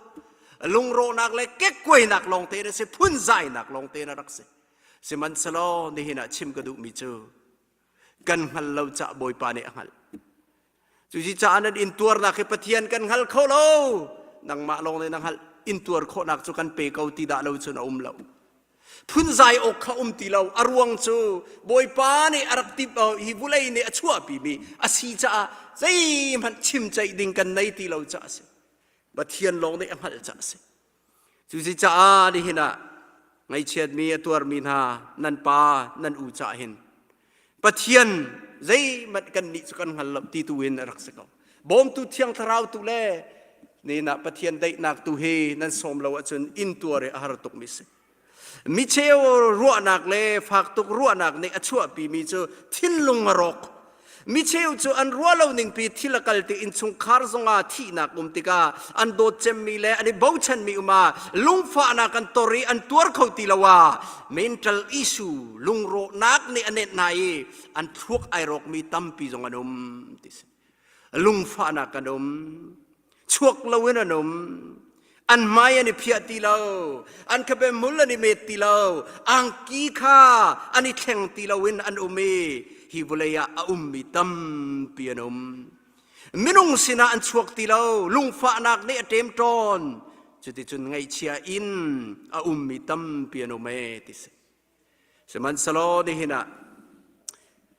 lungrawhnak le kekkuainak lawng te na si phunzainak lawng te na rak si sihmanhsehlaw nihin ah chim ka duhmi cu kan hngal lo cah Bawipa nih a hngalh Cuci caah nan intuarnak hi Pathian kan hngal kho lo. Nangmah lawng nih na hngalh. Intuar khawhnak cu kan pe ko ti dah lo cun a um lo. Phunzai awk kha um ti lo. A ruang cu Bawipa nih a rak tip hi vulei nih a chuahpimi a si caah zeihmanh chimceih ding kan nei ti lo caah a si. Pathian lawng nih a hngalh caah a si. Cucaah nihin ah ngaihchiatmi a tuarmi hna nan pa nan u cah hin Pathian zeihmanh kannih cu kan hngal lo ti tu in a rak si ko. Bawmtu Thiang Thlarau tu le nihin ah Pathian daihnak tu hi nan sawm lo ahcun intuar hi a har tukmi si. Micheu ruahnak le fak tuk ruahnak nih a chuahpimi cu thinlung a rawk. Micheu cu an ruah lo ningpi thil a kal ti innchungkhar zongah thihnak um tikah an dawt cemmi le an i bochanmi um ah lungfahnak an tor i an tuar kho ti lo ah mental issue lungrawhnak nih a nenh hna i an thluak ai rawkmi tampi zong an um ti si. Lungfahnak an um. Chuak loin an um. An hmai an i phiah ti lo. An khabe hmul an i met ti lo. Angki kha an i thleng ti loin an um i hi vawlei ah a ummi tampi an um. Minung sinah an chuak ti lo. Lungfahnak nih a ṭemṭawn. Cuticun ngaihchia in a ummi tampi an um ee ti si. Sihmanhsehlaw nihin ah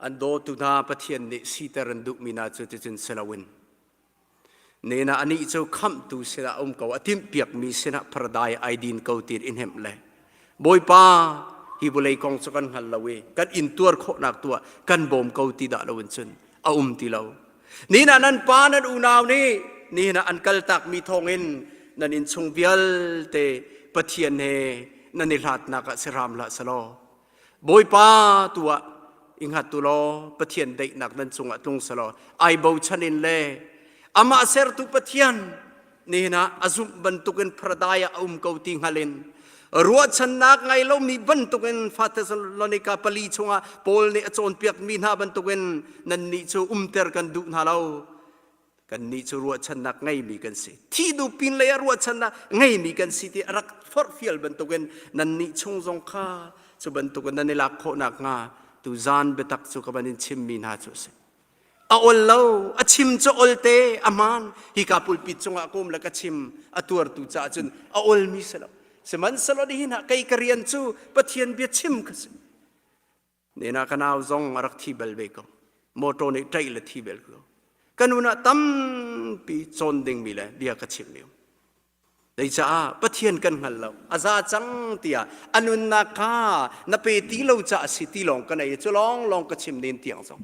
an dawtu hna Pathian nih siter an duhmi hna cu cucun si loin nena anih cu khamhtu sinah um ko a timhpiakmi sinah paradai ai din ko tiin i hnemh le Bawipa hi vawlei kong cu kan hngal lo i kan intuar khawhnak tu ah kan bawm ko ti dah loin cun a um ti lo. Nihin ah nan pa nan unau nih nihin ah an kaltakmi thawngin nan innchung vialte Pathian he nan i hlatnak ah si hram hlah selaw Bawipa tu ah i hngat u law Pathian daihnak nan cungah tlung selaw ai bochan in le amah sertu Pathian. Nihin ah a zumh bantukin paradise ah a um ko ti hngal in ruahchannak ngei lomi bantukin fa Thessalonica pali chungah Paul nih a cawnpiakmi hna bantukin nannih cu umter kan duh hna lo. Kannih cu ruahchannak ngeimi kan si. Thih duh pin lei ah ruahchannak ngeimi kan si ti a rak forhfial bantukin nannih chung zong kha cu bantukin nan i lak khawh nakhnga tu zan biatak cu ka van in chimmi hna cu a si. A ol lo, a chim cu olte, a hmaan. Hika pulpit cungah ka um le ka chim a tuartu caah cun a olmi si lo. Sihmanhsehlaw nihin ah kei ka rian cu Pathian bia chim ka si. Nena ka nau zong a rak thi bal ve ko. Motor nih ṭaih le thi bel ko. Ka nun ah tampi cawn dingmi le bia ka chimmi um. Zeicaah Pathian kan hngal lo. A za cang tiah a nunnak kha na pe ti lo caah a si ti lawng ka nei cu lawng lawng ka chim nen tiang zong.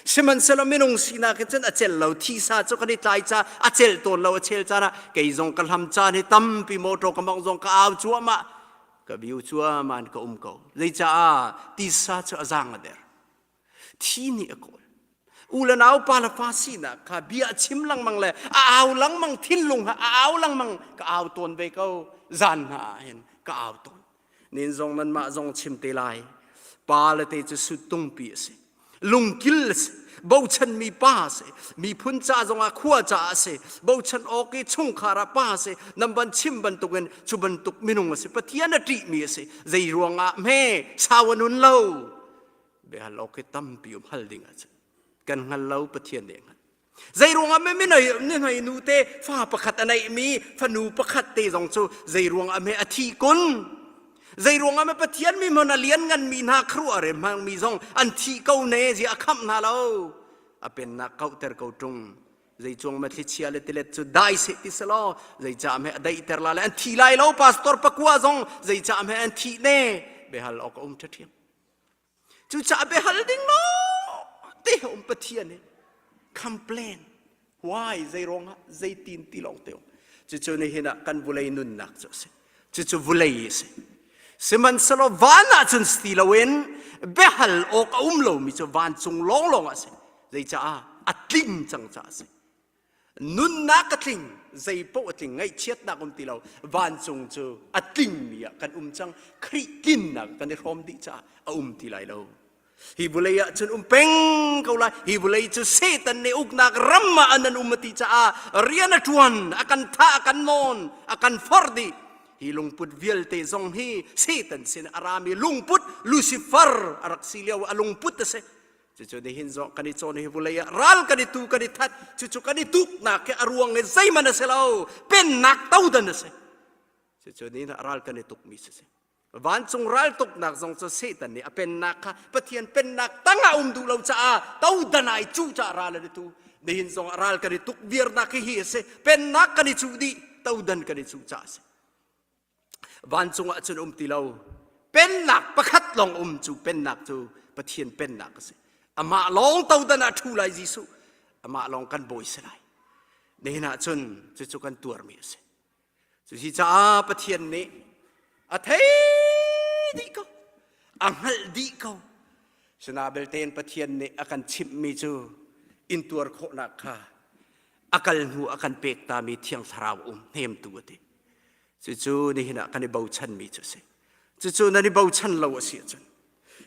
Sihmanhsehlaw minung sinak hin cun a cel lo thisa cu kan i tlai ca a cel tawn lo a chel caan ah kei zong ka hlam caan hi tampi motor ka mong zong ka au cuahmah ka biu cuahmah in ka um ko. Zeicaah tisa cu a zaang a der. Thi nih a kawl. U le nau pa le fa sinak kha bia a chim lengmang le a au lengmang thinlung ha a au lengmang ka au tawn ve ko zan hna ah hin ka au tawn nin zong nanmah zong chim te lai pa le te cu suttung pi a si lungkil a si bochanmi pa a si miphun ca zongah khua ca a si bochan awk i chungkhar ah pa a si nan ban chim bantukin cu bantuk minung a si pathian a ṭihmi a si zei ruangah hme sau a nun lo Biahal awk hi tampi um hal ding ahcun kan hngal lo Pathian nih a hngalh. Zei ruangah me minoi nuhmei nu te fa pakhat a neihmi fanu pakhat te zong cu zei ruangah me a thi kun? Zei ruangah me Pathian mi hmon a lian nganmi hna khuaruah re hmangmi zong an thi ko ne zia a khamh hna lo. A pennak kauhter ko ṭung. Zei cuang ma thlichia le tilet cu dai seh ti selaw zei ca me a daihter la le an thi lai lo pastor pakua zong zei ca me an thi ne behal awk a um ṭhiam. Cucaah biahal ding lawng te um Pathian hi complain why zei ruangah zeitin ti lawng te um cucu nihin ah kan vulei nunnak cu a si cucu vulei a si sihmanhsehlaw van ah cun si loin biahal awk a um lomi cu vancung lawnglawng ah a si zeicaah a tling cang caah a si Nunnak a tling, zeipaoh a tling, ngaihchiatnak um ti lo. Vancung cu a tlingmi ah kan um cang. Khrih tlinnak kan i hrawm dih caah a um ti lai lo. Hi vulei ah cun um peng ko lai. Hi vulei cu Satan nih uknak ram ah an an um a ti caah rian a ṭuan, a kan thah, a kan nawn, a kan forh dih. Hi lungput vialte zong hi Satan sin a rami lungput Lucifer a rak si lio a lungput a si. Cucu nihin zong kan i cawn hi vulei ah ral kan i tu kan i that cucu kan i tuknak hi a ruang i zeihmanh a si lo pennak todan a si cucu nihin ah ral kan i tukmi si si vancung ral tuknak zong cu Satan nih a pennak kha Pathian pennak tangah um duh lo caah todan ai cu caah ral an i tu nihin zong ah ral kan i tuk viarnak hi hi a si pennak kan i cuh dih todan kan i cuh caah a si Vancung ah cun um ti lo. Pennak pakhat lawng um cu pennak cu Pathian pennak a si. Amah lawng todan ah ṭhu lai Jesuh. Amah lawng kan bawi si lai. Nihin ah cun cucu kan tuarmi a si. Cusi caah Pathian nih a thei dih ko. A hngalh dih ko. Sina belte in Pathian nih a kan chimhmi cu intuar khawhnak kha a kal hnu a kan pek tami Thiang Thlarau um hnemtu a ti. Cucu nihin ah kan i bochanmi cu a si. Cucu nan i bochan lo a si ahcun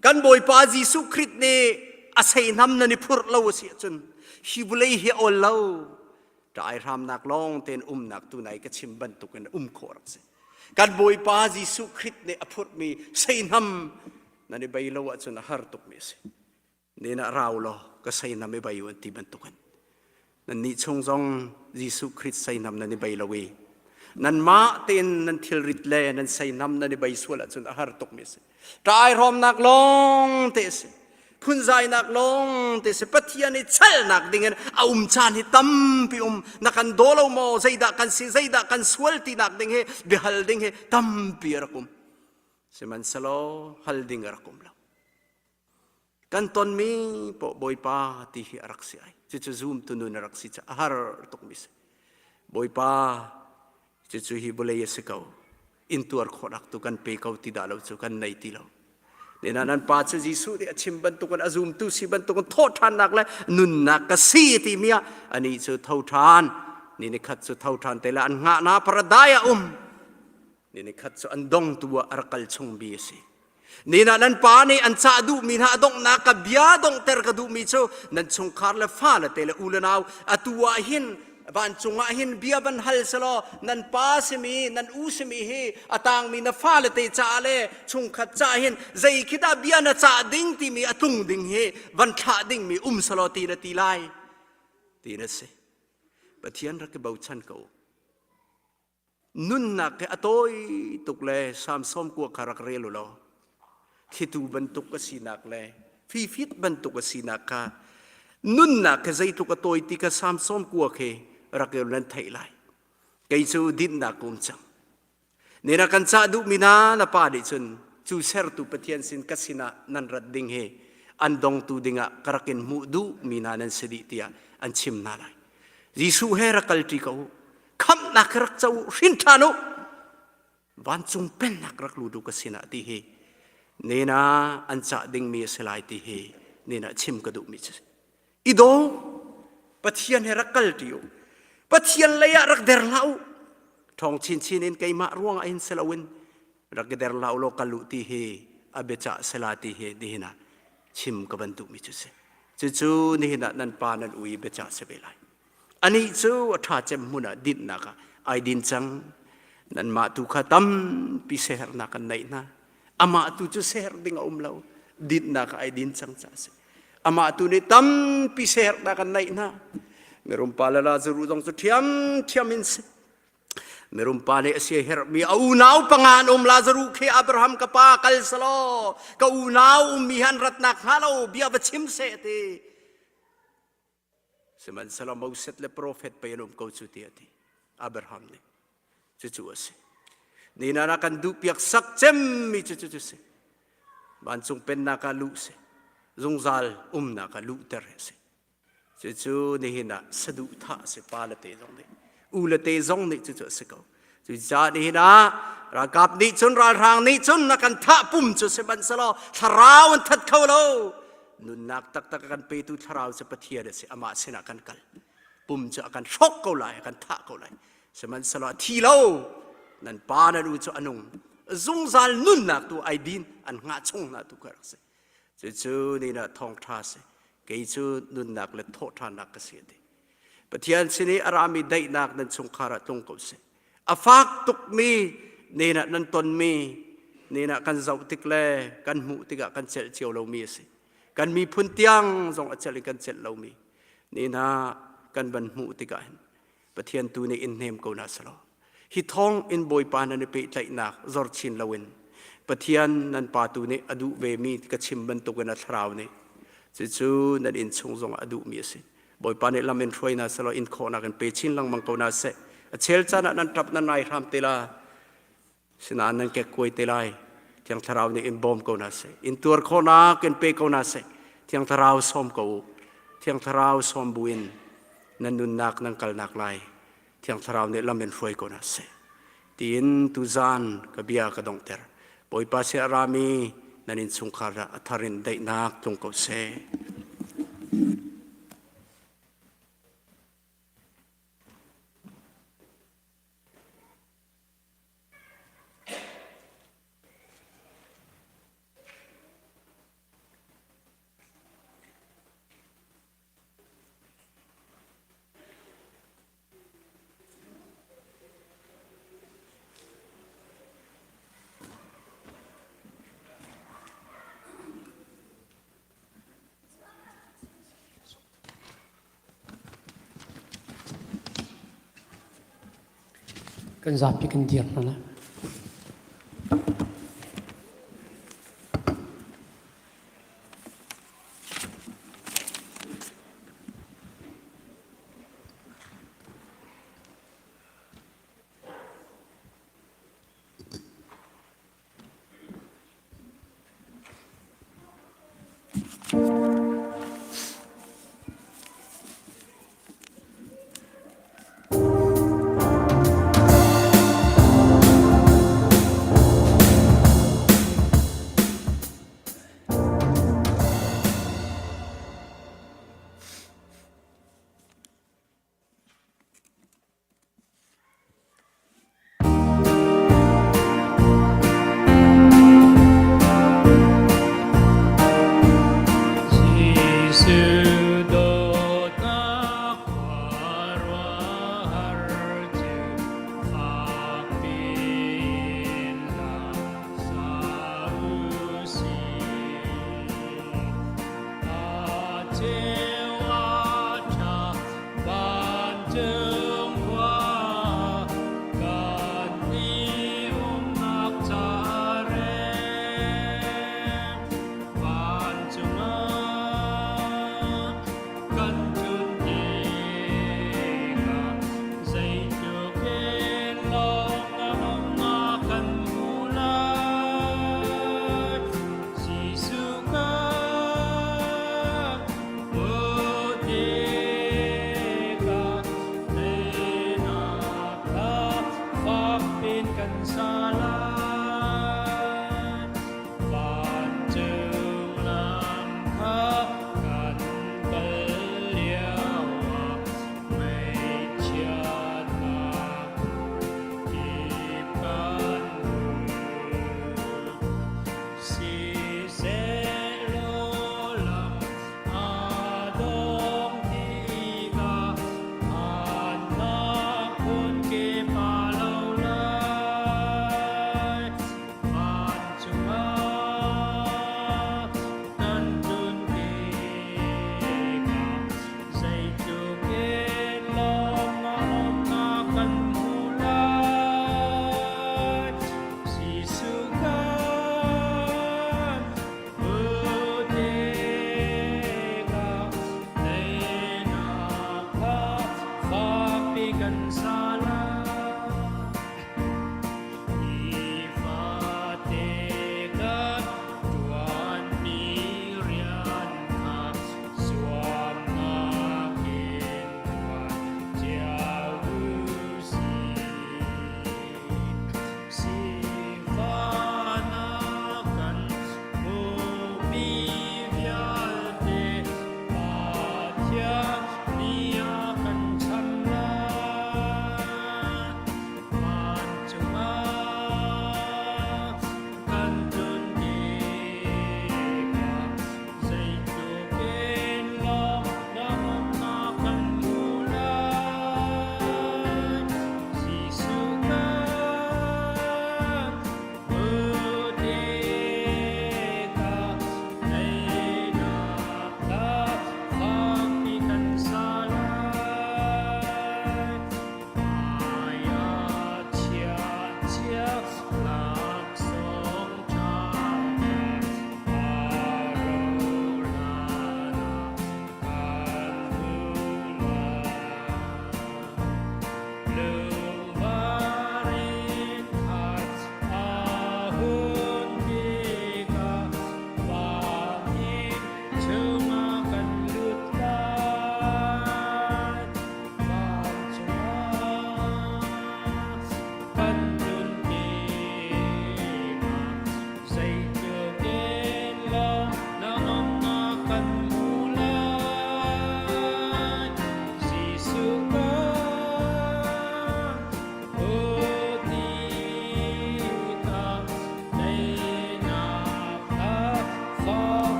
kan Bawipa Jesuh Khrih nih a seihnam nan i phurh lo a si ahcun hi vulei hi a awl lo. Ṭai hramnak lawng tein umnak tu nai ka chim bantukin um khawh rak si. Kan Bawipa Jesuh Khrih nih a phurhmi seihnam nan i bei lo ahcun a har tukmi a si. Nen ah rau law ka seinam i bai u an ti bantukin nannih chung zong Jesuh Khrist seinam nan i bei lo i nanmah tein nan thilrit le nan seinam nan i bei sual ahcun a har tukmi a si. Ṭai hrawmnak lawng te a si. Phunzainak lawng te a si. Pathian i chalnak dingin a um caan hi tampi um. Na kan daw lo maw? Zeidah kan si? Zeidah kan sual tinak ding hi biahal ding hi tampi a rak um. Sihmanhsehlaw hal ding a rak um lo. Kan tonmi poh Bawipa ti hi a rak si ai. Cucu zumtu nun a rak si caah a har tukmi si. Bawipa cucu hi vawlei a si ko. Intuar khawhnak tu kan pe ko ti dah lo cu kan nei ti lo. Nena nan pa cu Jesuh nih a chim bantukin a zumtu si bantukin thawhṭhannak le nunnak ka si timi ah anih cu tho ṭhan. Ni ni khat cu tho ṭhan te la an hngah na paradai a um. Ni ni khat cu an dong tu ah a rak kal chung bi a si. Nina nan pa nih an cah duhmi hna a donghnak ka bia donghter ka duhmi cu nan chungkhar le fale te le u le nau atu ah hin vancung ah hin bia van hal selaw nan pa simi nan u simi hi a tangmi na fale te caah le chungkhat caah hin zei khi dah bia na cah ding timi a tlung ding hi van thlah dingmi um selaw ti na ti lai ti na si Pathian rak i bochan ko Nunnak hi a tawi tuk le Samson kua kha rak rel u law thlitu bantuk a sinak le fifit bantuk a sinak kha nunnak hi zeitluk a tawi ti kha Samson kua khi rak rel nan theih lai. Kei cu dinhnak ka um cang. Nina kan cah duhmi hna na pa nih cun cu sertu Pathian sin ka sinah nan rat ding hi an dongtu dingah ka rak in hmuh duhmi hna nan si dih tiah an chim hna lai. Jesuh he rak kalṭi ko u. Khamhnak rak co u, hrin ṭhan u. Vancung pennak rak lut u ka sinah ti hi nena an cah dingmi a si lai ti hi nena chim ka duhmi cu i daw Pathian he rak kalṭi u. Pathian lei ah rak der hlah u. Ṭhawng chinchin in keimah ruangah hin si loin rak i der hlah u law kal u ti hi a biacah sela ti hi nihin ah chim ka van duhmi cu si. Cucu nihin ah nan pa nan ui biacah si ve lai. Anih cu a ṭha cem hmun ah dinhnak ah ai din cang. Nanmah tu kha tampi siaherhnak an neih hna. Amah tu cu siaherh ding a um lo. Dinhnak ah ai din cang caah a si. Amah tu nih tampi siaherhnak an neih hna. Mirum pa le Lazaruh zong cu ṭhiamṭhiam in si. Mirum pa nih a siaherhmi a unau panga an um Lazaruh khi Abraham ka pa kal selaw ka unau ummi han ratnak hnga lo bia va chim seh ti. Sihmanhsehlaw Moses le profet pei an um ko cu ti a ti. Abraham nih cucu a si. Nina na kan duhpiak sak cemmi cu cucu si. Vancung pennak ah luh si. Zungzal umnak ah luhter a si. Cucu nihin ah saduhthah a si pa le te zong nih u le te zong nih cucu a si ko. Cucaah nihin ah ralkap nih cun ralhrang nih cun na kan thah pum cu sihmanhsehlaw thlarau an that kho lo. Nunnak taktak a kan petu thlarau cu Pathian a si amah sinah kan kal. Pum cu a kan hrawk ko lai a kan thah ko lai. Sihmanhsehlaw a thi lo. Nan pa nan u cu a nung. Zungzal nunnak tu ai din an hngah chung hna tu kha rak si. Cucu nihin ah thawngṭha a si. Kei cu nunnak le thawhṭhannak ka si a ti. Pathian sin i a rami daihnak nan chungkhar ah tlung ko seh. A fak tukmi nihin ah nan tonmi nihin ah kan zoh tik le kan hmuh tikah kan celh cio lomi a si. Kan miphun tiang zong a celh in kan celh lomi nihin ah kan van hmuh tikah hin Pathian tu nih in hnem ko hna selaw hi thawng in Bawipa nan i pehtlaihnak zor chin loin Pathian nan pa tu nih a duh vemi ka chim bantukin a thlarau nih cucu nan inn chung zong a duhmi a si Bawipa nih lam in hruai hna selaw in khawhnak in pe chin lengmang ko hna seh a chel caan ah nan ṭap nan ai hram te la Sinain nan kekkuai te lai. Thiang Thlarau nih in bawm ko hna seh. In tuar khawhnak in pe ko hna seh. Thiang Thlarau sawm ko u. Thiang Thlarau sawm buin nan nunnak nan kalnak lai. Thiang Thlarau nih lam in hruai ko hna seh. Tiin tuzan ka bia ka donghter. Bawipa sia rami nan innchungkhar ah a thar in daihnak tlung ko seh. Kan zapi kan dir hna lai.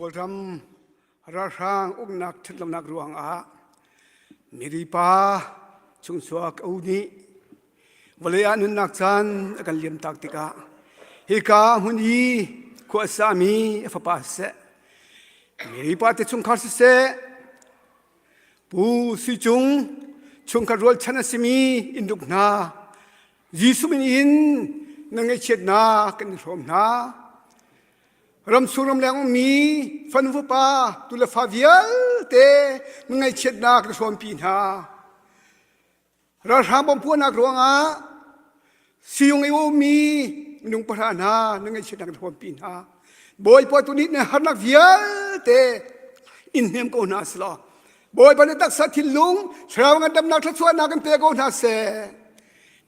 Kawlram ralhrang uknak ṭhatlonak ruangah Miripa chungchuak u nih vawlei ah nunnak caan a kan liamtak tikah hika hmun i khua a sami a fapa siseh Miripa te chungkhar siseh Pu Sui Cung chungkhat rualchan a simi innruk hna Jesuh min in na ngaihchiatnak kan i hrawm hna. Ramsung ramleng ummi fanu fapa tu le fa vialte na ngaihchiatnak na hrawmpi hna. Ralhrang bompuahnak ruangah siyung i ummi minung pahra hna na ngaihchiatnak na hrawmpi hna. Bawipa tu nih na harnak vialte in hnem ko hna selaw Bawipa nih taksa thinlung thlarau ngandamnak thluachuahnak in pe ko hna seh.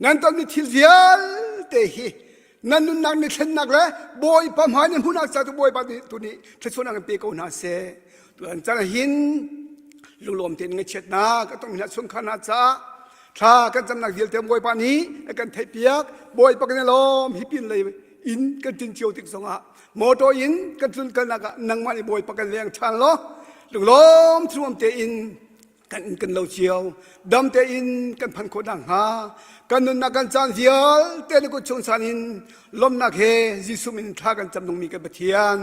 Nan tonmi thil vialte hi nan nunnak ni thlennak le Bawipa hmai nan hmuhnak ca tu Bawipa nih tu nih thluachuahnak in pe ko hna seh. Tuan caan hin lunglawm tein ngaihchiatnak a tongmi hna chungkhar hna caah thla kan camnak vialte Bawipa nih a kan theihpiak. Bawipa kan i lawm hi pin lei inn kan tin cio tik zongah motor in kan tlun kalnak ah nangmah nih Bawipa kan leng ṭhan law lunglawm thuam tein kan inn kan lo cio dam tein kan phanh khawh nakhnga kan nunnak kan caan vialte na kut chung san in lawmhnak he Jesuh min thla kan cam nungmi kan Pathian.